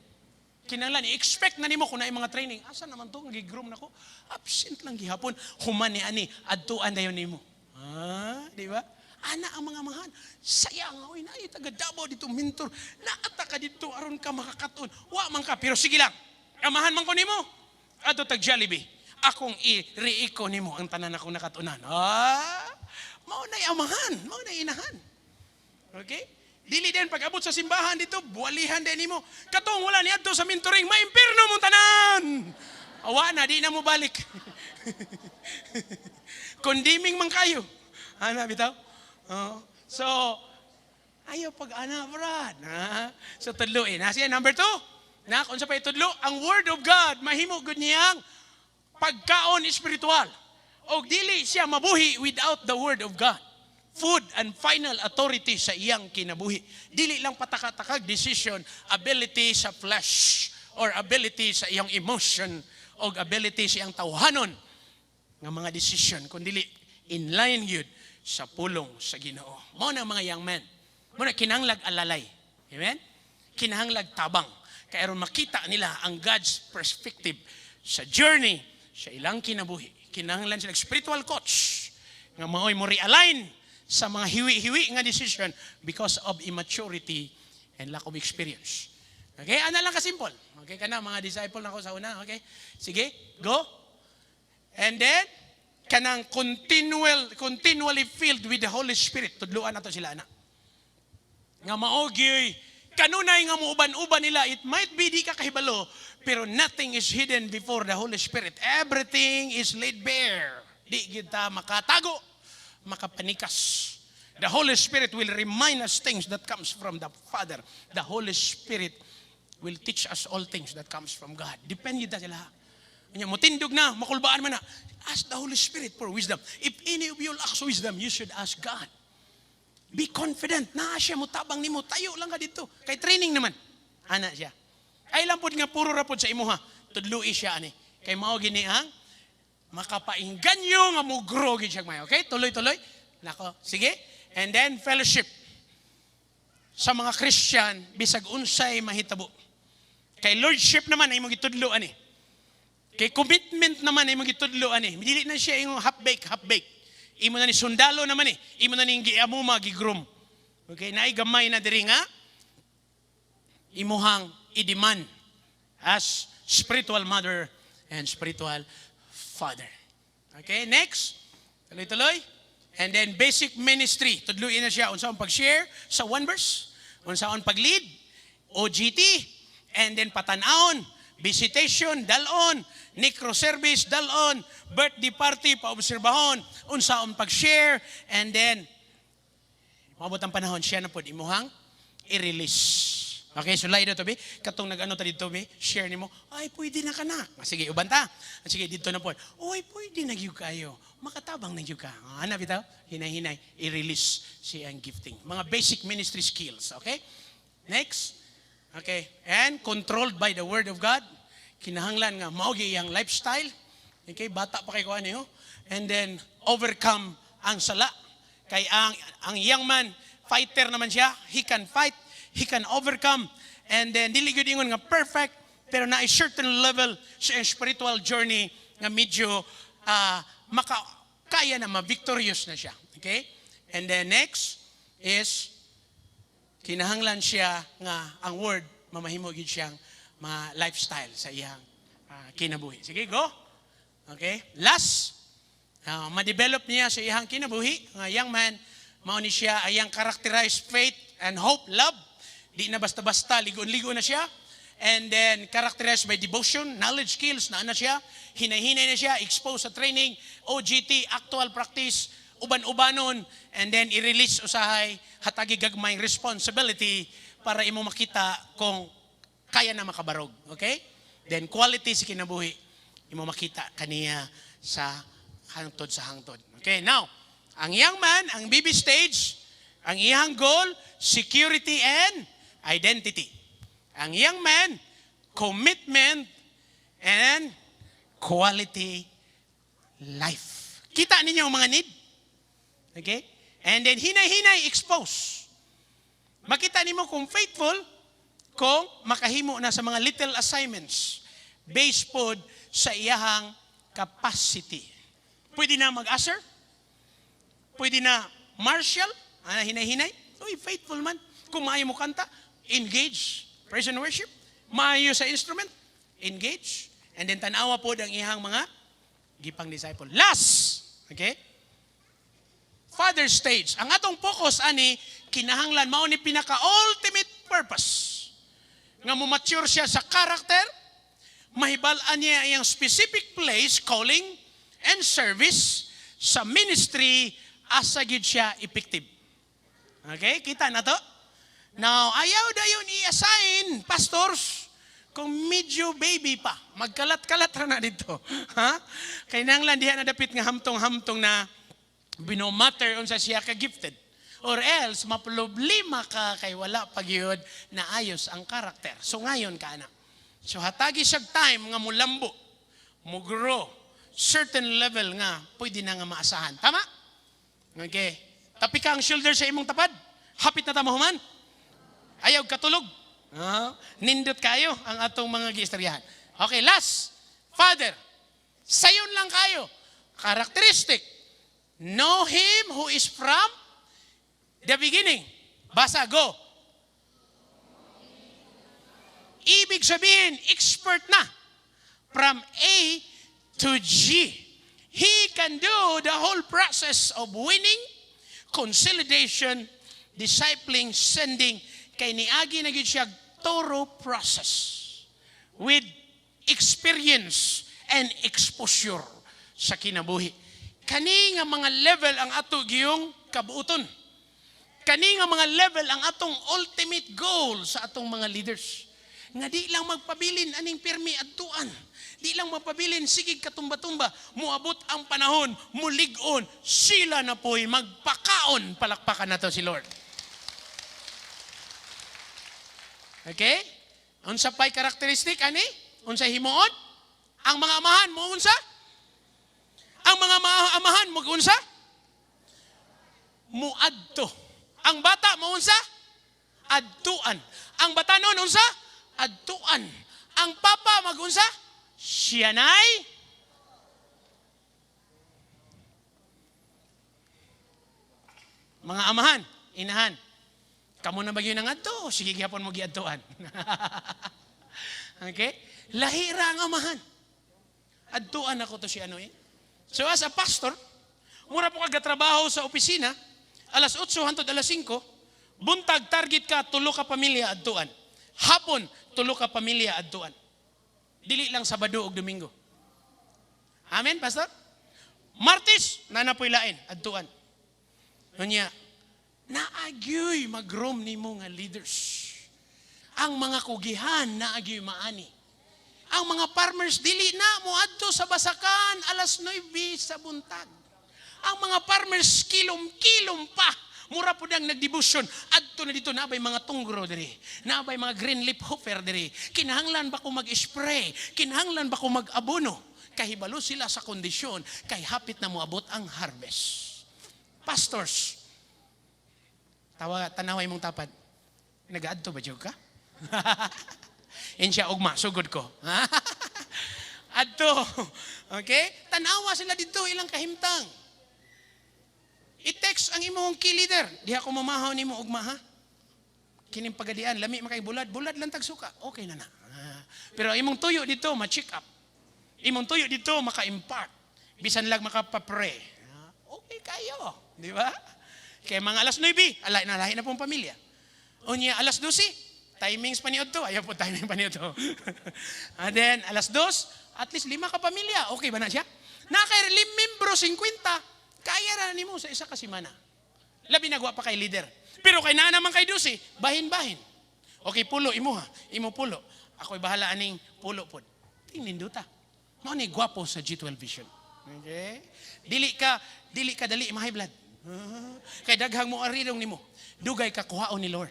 Kinahanglan i-expect na nimo kung naay mga training. Asa naman to gi-groom nako? Absent lang gihapon. Human ni ani adtuan dayon nimo. Ah, di ba? Ana ang mga amahan. Sayang, oy, naay taga Davao dito mentor. Naata ka dito aron ka makakaton. Wa man ka, pero sige lang. Amahan man ko nimo. Adto tag Jollibee. Akong i-riiko nimo ang tanan akong nakatunan. Ah, mao na amahan, mao na inahan. Okay? Dili din pag abot sa simbahan dito, buwalihan din nimo. Katong wala ni adto sa mentoring, maimpirno mong tanan. Awa na, di na mo balik. Condemning man kayo. Ana, bitaw? Oh. So, ayaw pag ana, brad. Ha? So, tudluin. Ha? Sige, number two. Na, kung sa pa itudlo, ang Word of God, mahimo gud niyang pagkaon espiritual. O dili siya mabuhi without the Word of God. Food and final authority sa iyang kinabuhi. Dili lang pataka-takag decision, ability sa flesh or ability sa iyang emotion o ability sa iyang tawhanon nga mga decision, kundi in line gyud sa pulong sa Ginoo. Mao na ang mga young men. Mao na kinahanglag alalay. Amen? Kinahanglag tabang. Kaya aron makita nila ang God's perspective sa journey sa ilang kinabuhi. Kinahanglan sila spiritual coach nga mao'y mo realign sa mga hiwi-hiwi nga decision because of immaturity and lack of experience. Okay, ana lang ka-simple. Okay kana mga disciple nako sa una, okay? Sige, go. And then kanang continually filled with the Holy Spirit, tudluan nato sila ana. Nga mao gyuy kanunay nga muuban-uban nila, it might be di ka kahibalo, pero nothing is hidden before the Holy Spirit. Everything is laid bare. Di kita makatago, makapanikas. The Holy Spirit will remind us things that comes from the Father. The Holy Spirit will teach us all things that comes from God. Depende ta sila. Nya mutindog na, makulbaan man na. Ask the Holy Spirit for wisdom. If any of you lacks wisdom, you should ask God. Be confident. Na siya mo tabang nimo. Tayo lang ka dito. Kay training naman. Ana siya. Ay lang pod nga puro ra pod sa imuha. Tudloi siya ani. Kay mao gini ang makapainganyo nga mo grow gid siya mayo. Okay? Tuloy tuloy. Nako, sige. And then fellowship. Sa mga Christian bisag unsay mahitabo. Kay lordship naman ay imong gitudlo ani. Kay commitment naman ay imong gitudlo ani. Dili na siya imong half bake, half bake. Imo na ni sundalo naman eh. Imo na ning giamuma, gi-groom. Okay, naay gamay na diri nga imuhang i-demand as spiritual mother and spiritual father. Okay, next. Tuloy-tuloy. And then basic ministry. Tudluin na siya unsa ang pag-share sa one verse, unsa ang pag-lead, OGT, and then patan-awon, visitation, dalon, necro service, dalon, birthday party, paobserbahon, unsa ang pag-share, and then maabot ang panahon siya na pod imuhang i-release. Okay, so lay to be. Katong nag-ano ta dito be, share nimo. Ay, pwede na kanak. Sige, uban ta. Sige, dito na po. Uy, pwede na gyud kayo. Makatabang na gyud ka. Ana bitaw, hinay-hinay i-release siya ang gifting. Mga basic ministry skills, okay? Next. Okay. And controlled by the Word of God. Kinahanglan nga mao gyud iyang lifestyle. Okay, bata pa kay ko ani oh. And then overcome ang sala. Kay ang young man, fighter naman siya. He can fight, he can overcome. And then dili gyud ingon nga perfect, pero na a certain level sa iyang spiritual journey nga medyo maka kaya na ma-victorious na siya. Okay? And then next is kinahanglan siya nga ang Word mamahimo gyud siyang mga lifestyle sa iyang kinabuhi. Sige, go. Okay? Last, ma-develop niya sa iyang kinabuhi nga young man, mao ni siya ayang characterized faith and hope, love. Di na basta-basta, ligon-ligo na siya. And then, characterized by devotion, knowledge, skills, na siya. Hinay-hinay na siya, exposed sa training, OGT, actual practice, Uban-ubanon, and then i-release usahay, hatagi gagmay responsibility para imo makita kung kaya na makabarog. Okay? Then quality sa kinabuhi, imo makita kaniya sa hangtod sa hangtod. Okay, now, ang young man, ang baby stage, ang iyang goal, security and identity. Ang young man, commitment and quality life. Kita ninyo ang mga need? Okay? And then hinay-hinay expose. Makita nimo kung faithful, kung makahimo na sa mga little assignments based pod sa iyahang capacity. Pwede na mag-usher? Pwede na marshal? Ah, hinay-hinay? Uy, faithful man. Kung maayo mo kanta, engage. Praise and worship. Maayo sa instrument, engage. And then tanawa pod ang iyang mga gipang disciple. Last, okay? Father stage. Ang atong focus ani, kinahanglan mao ni pinaka ultimate purpose. Nga mo mature siya sa character, mahibal-an niya iyang specific place, calling, and service sa ministry asa gyud siya effective. Okay, kita na to? Now, ayaw dayon i-assign pastors kung medyo baby pa. Magkalat-kalat ra na dito. Ha? Kay nanglan diha na dapit nga hamtong-hamtong na no matter unsa siya ka gifted. Or else, maproblema ka kay wala pa gyud na ayos ang karakter. So ngayon ka na. So hatagi siya time nga mulambo, mo grow, certain level nga pwede na nga maasahan. Tama? Okay. Tapi ka ang shoulder sa imong tapad. Hapit na ta mahuman. Ayaw katulog. Ah, nindot kayo ang atong mga giistoryahan. Okay, last. Father. Sayon lang kayo. Characteristic. Know him who is from the beginning. Basa, go. Ibig sabihin, expert na. From A to G. He can do the whole process of winning, consolidation, discipling, sending. Kay niagi na gyud siya thorough process with experience and exposure sa kinabuhi. Kani nga mga level ang ato giyong kabuuton. Kani nga mga level ang atong ultimate goal sa atong mga leaders. Nga di lang magpabilin aning pirmi adtuan. Di lang magpabilin sige katumba-tumba. Muabot ang panahon, mulig-on, sila na po'y magpakaon. Palakpakan nato si Lord. Okay? Unsa pa'y karakteristik ani? Unsa himuon? Ang mga amahan mo unsa? Ang mga amahan mo unsa? Muadto. Ang bata mo unsa? Adtuan. Ang batanon unsa? Adtuan. Ang papa magunsa? Siya nay mga amahan, inahan. Kamo na ba yun ang adto? Sige gihapon mo giadtuan. Okay? Lahira ang amahan. Adtuan ako to si ano eh. So as a pastor, mura po kagatrabaho sa opisina, alas 8 hantod alas 5, buntag target ka, tulo ka pamilya adtuan. Hapon, tulo ka pamilya adtuan. Dili lang Sabado ug Domingo. Amen, Pastor? Martes, nanapoy lain, adtuan. Unya, naagyoy mag-room nimo nga leaders. Ang mga kugihan, naagyoy maani. Ang mga farmers, dili na moadto sa basakan alas 9 sa buntag. Ang mga farmers, kilom-kilom pa. Mura po nang nagdebosyon. Adto na dito, nabay mga tunggro diri. Nabay mga green leaf hopper diri. Kinahanglan ba ko mag-spray? Kinahanglan ba ko mag-abono? Kahibalo sila sa kondisyon, kay hapit na moabot ang harvest. Pastors, tawa, tanaway mong tapad. Nag-aadto ba jud ka? Insya ugma, sugod ko. Adto. Okay? Tanawa sila dito ilang kahimtang. I-text ang imong key leader. Diha ko mamahaw nimo ugma ha. Kining pagadian, lami makay bulad, bulad lang tagsuka. Okay na na. Ah. Pero ang imong tuyo dito, ma-check up. Imong tuyo dito, maka-impart. Bisan lang makapapre. Ah, okay kayo. Di ba? Kaya mga alas 9, alay na lahi na pong pamilya. Unya, alas 12, timings pa niyo to. Ayaw po timing pa niyo to. And then, alas 2, at least 5 ka pamilya. Okay ba na siya? Na kay lim membro 50, kaya na nimo sa isa ka semana. Labi na wa pa kay leader. Pero kay naa naman kay 12, bahin-bahin. Okay, pulo imo ha. Imo pulo. Ako'y bahala aning pulo pod. Tinindota. Mao ni gwapo sa G12 Vision. Okay? Dili ka dali ma-high blood. Kay daghang mo aridong nimo. Dugay ka kuhaon ni Lord.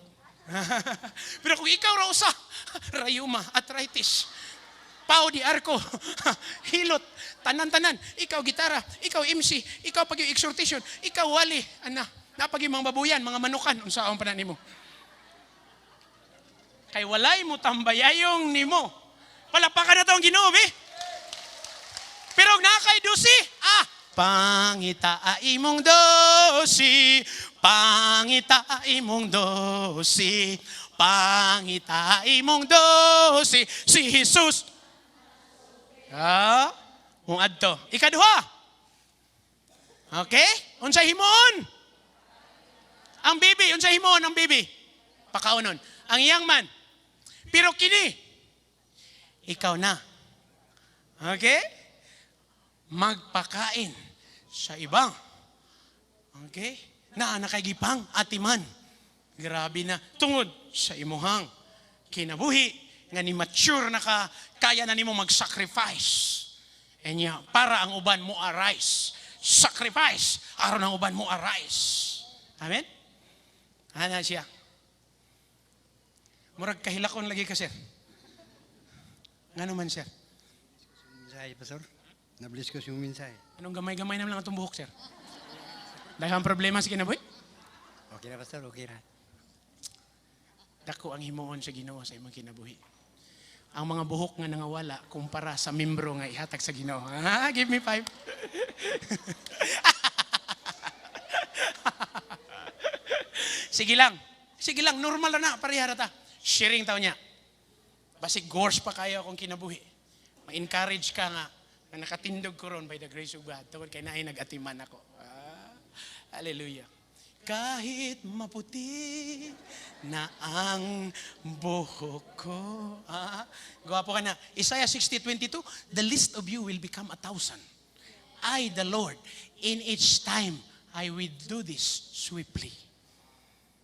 Pero kung ikaw ra usa, rayuma, arthritis, pau di arko, hilot, tanan-tanan, ikaw gitara, ikaw MC, ikaw pag exhortation, ikaw wali, ana, napag mga babuyan, mga manukan, unsaon pa na nimo? Kay walay mo tambayayong nimo. Palakpakan nato ang Ginoo, be. Pero naa kay 12, pangita imong 12, pangita imong 12, pangita imong 12, si Jesus. Ah, kung adto. Ikaduha. Okay? Unsay himuon? Ang baby, unsay himuon ang baby? Pakaunon. Ang young man. Pero kini, ikaw na. Okay? Magpakain sa iba. Okay? Naa na kay gipang atiman. Grabe na. Tungod sa imuhang kinabuhi nga ni mature na ka, kaya na nimo mag-sacrifice. Enya, para ang uban mo arise. Sacrifice aron ang uban mo arise. Amen? Ana siya. Murag kahilakon lagi ka, sir. Ngano man, sir? Mensahe, Pastor. Na-bless ko yung mensahe. Anong gamay-gamay naman lang atong buhok, sir? Daghang problema sa kinabuhi? Okay na, Pastor. Okay na. Dako ang himuon sa Ginoo sa imong kinabuhi. Ang mga buhok nga nangawala kumpara sa membro nga ihatag sa Ginoo. Ah, give me five. Sige lang. Sige lang, normal na na, pareha ra ta. Sharing taw niya. Basig gorse pa kayo akong kinabuhi. Ma-encourage ka nga na nakatindog ko ron by the grace of God. Tungod kay naay nag-atiman ako. Ah, hallelujah. Kahit maputi na ang buhok ko. Ah, gwapo ka na. Isaiah 60:22, "The least of you will become 1,000. I, the Lord, in each time, I will do this swiftly."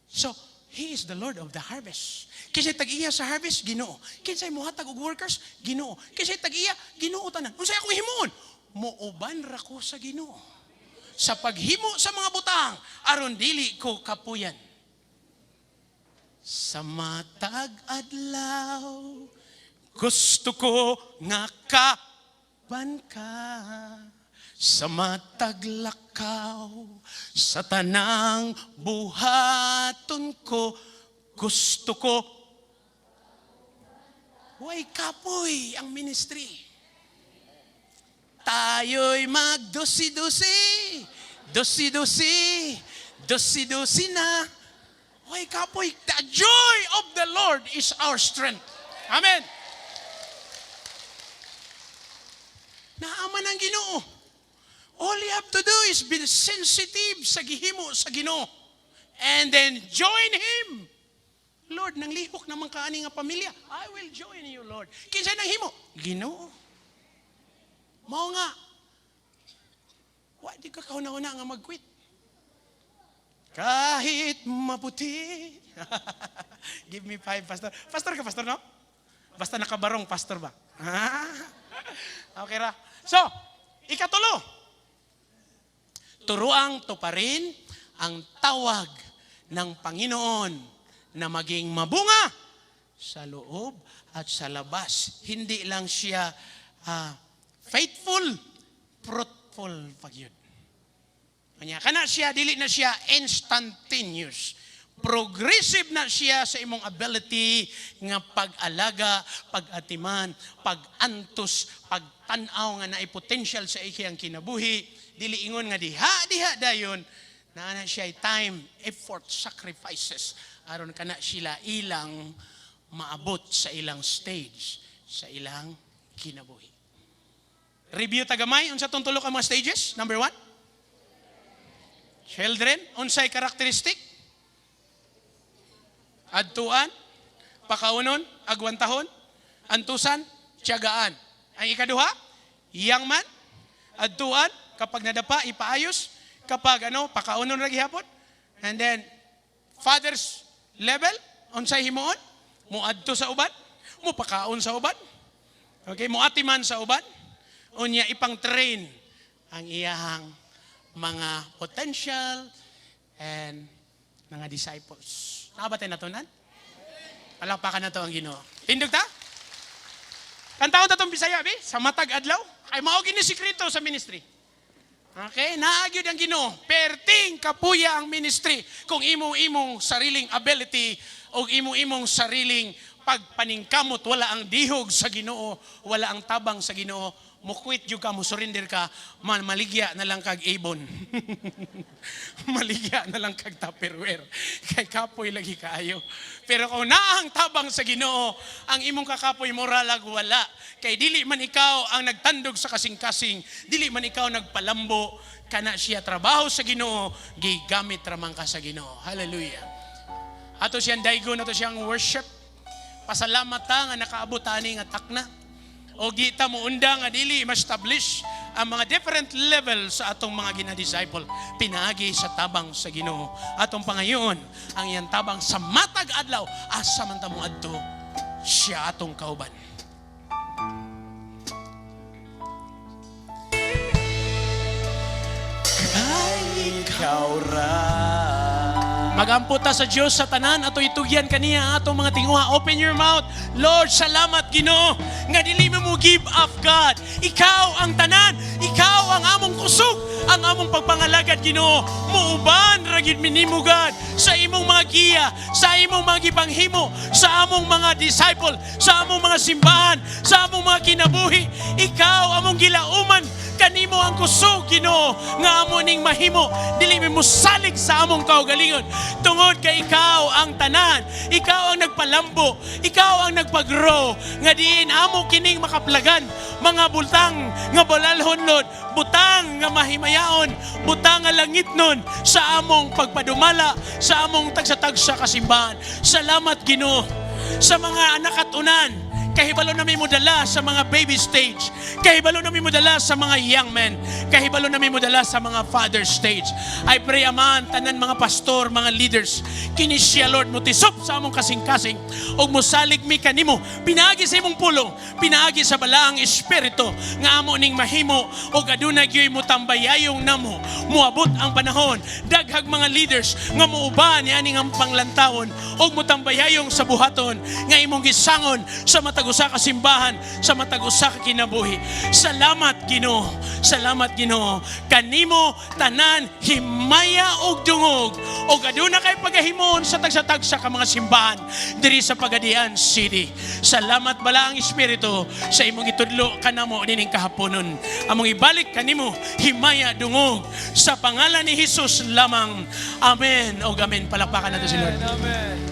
So, He is the Lord of the harvest. Kinsay tag-iya sa harvest? Ginoo. Kinsay muhatag og workers? Ginoo. Kinsay tag-iya? Ginoo tanan. Unsay akong himuon? Muuban ra ko sa Ginoo. Sa paghimo sa mga butang, aron dili ko kapuyan. Sa matag adlaw, gusto ko nga kauban ka. Sa matag lakaw, sa tanang buhaton ko, gusto ko. Way kapoy ang ministry. Tayo'y magdosi-dosi, dosi-dosi, dosi-dosi na. Way kapoy. The joy of the Lord is our strength. Amen. Naaman ang Ginoo. All you have to do is be sensitive sa gihimo sa Ginoo. And then join Him. Lord, nanglihok naman ka ani nga pamilya. I will join you, Lord. Kinsay nang himo? Ginoo. Mao nga. Wa di ka kahuna-huna nga mag-quit. Kahit maputi. Give me five, Pastor. Pastor ka, Pastor, no? Basta nakabarong, Pastor ba? Okay ra. So, ikatulo. Turuang tuparin ang tawag ng Panginoon na maging mabunga sa loob at sa labas. Hindi lang siya faithful, fruitful pa gyud. Kanya kana siya, dili na siya instantaneous. Progressive na siya sa imong ability nga pag-alaga, pag-atiman, pag-antos, pagtan-aw nga naay potential sa iyang kinabuhi. Dili ingon nga diha, diha dayon. Naa na siya time, effort, sacrifices aron kana sila ilang maabot sa ilang stage, sa ilang kinabuhi. Review tagamay, unsa tong tulo ka mga stages? Number 1, children, unsay characteristic? Adtuan, pakaunon, agwantahon, antusan, tiyagaan. Ang ikaduha, young man, adtuan, kapag nadapa, ipaayos, Kapag ano, pakaunon ra gihapon. And then, father's level, unsay himuon? Muadto sa uban, mupakaon sa uban. Okay, muatiman sa uban. Unya ipang-train ang iyahang mga potential and mga disciples. Naa ba natunan? Palakpakan nato ang Ginoo. Tindog ta? Kantahon ta tong Bisaya, bi? Sa matag adlaw. Kay mao gini sikreto sa ministry. Okay, naa gyud ang Ginoo. Perting kapuya ang ministry kung imo-imong sariling ability o imo-imong sariling pagpaningkamot, wala ang dihog sa Ginoo, wala ang tabang sa Ginoo, mo-quit jud ka, mo surrender ka, man maligya na lang kag Avon. Maligya na lang kag Tupperware. Kay kapoy lagi kaayo. Pero kung naa ang tabang sa Ginoo, ang imong kakapoy moralag wala. Kay dili man ikaw ang nagtandog sa kasing-kasing, dili man ikaw nagpalambo, kana siya trabaho sa Ginoo, gigamit ramang ka sa Ginoo. Hallelujah. Ato siyang daygon, ato siyang worship. Pasalamat ta nga nakaabot ani nga takna. O di ta mo unda nga dili ma-establish ang mga different level sa atong mga gina-disciple pinaagi sa tabang sa Ginoo. Atong pangayoon ang iyang tabang sa matag adlaw, asa man ta mo adto, siya atong kauban. Kay ikaw ra. Magampo ta sa Dios sa tanan, ato itugyan kaniya ang atong mga tinguha. Open your mouth. Lord, salamat, Ginoo, nga dili mo mo give up, God. Ikaw ang tanan, ikaw ang among kusog, ang among pagpangalagad, Ginoo. Muuban ra gyud mi nimo, God, sa imong mga giya, sa imong mga gipanghimo, sa among mga disciple, sa among mga simbahan, sa among mga kinabuhi. Ikaw among gilauman, kanimo ang kusog, Ginoo, nga amo ning mahimo. Dili mi mosalig sa among kaugalingon tungod kay ikaw ang tanan, ikaw ang nagpalambo, ikaw ang nagpag-grow nga diin amo kining makaplagan mga butang nga balalhon, Lord, butang nga mahimayaon, butang nga langit nun sa among pagpadumala sa among tagsa-tagsa kasimbahan. Salamat, Ginoo, sa mga anak at unan. Kahibalo na mi modala sa mga baby stage. Kahibalo na mi modala sa mga young men. Kahibalo na mi modala sa mga father stage. I pray, Amahan, tanan mga pastor, mga leaders, kini siya, Lord, mutisop sa among kasing-kasing ug mosalig mi kanimo. Pinaagi sa imong pulong, pinaagi sa Balaang Espiritu nga amo ning mahimo ug aduna gyoy motambayayong namo. Moabot ang panahon, daghag mga leaders nga muuban niani ang panglantawon ug motambayayong sa buhaton nga imong gisangon sa matag usa ka simbahan, sa matag usa ka kinabuhi. Salamat, Ginoo. Salamat, Ginoo. Kanimo tanan himaya og dungog ug aduna kay pagahimon sa tagsa-tagsa ka mga simbahan diri sa Pagadian City. Salamat, Balaang Espiritu, sa imong gitudlo kanamo nining kahaponon. Among ibalik kanimo himaya, dungog sa pangalan ni Hesus lamang. Amen. Og amen. Palakpakan nato si Lord. Amen.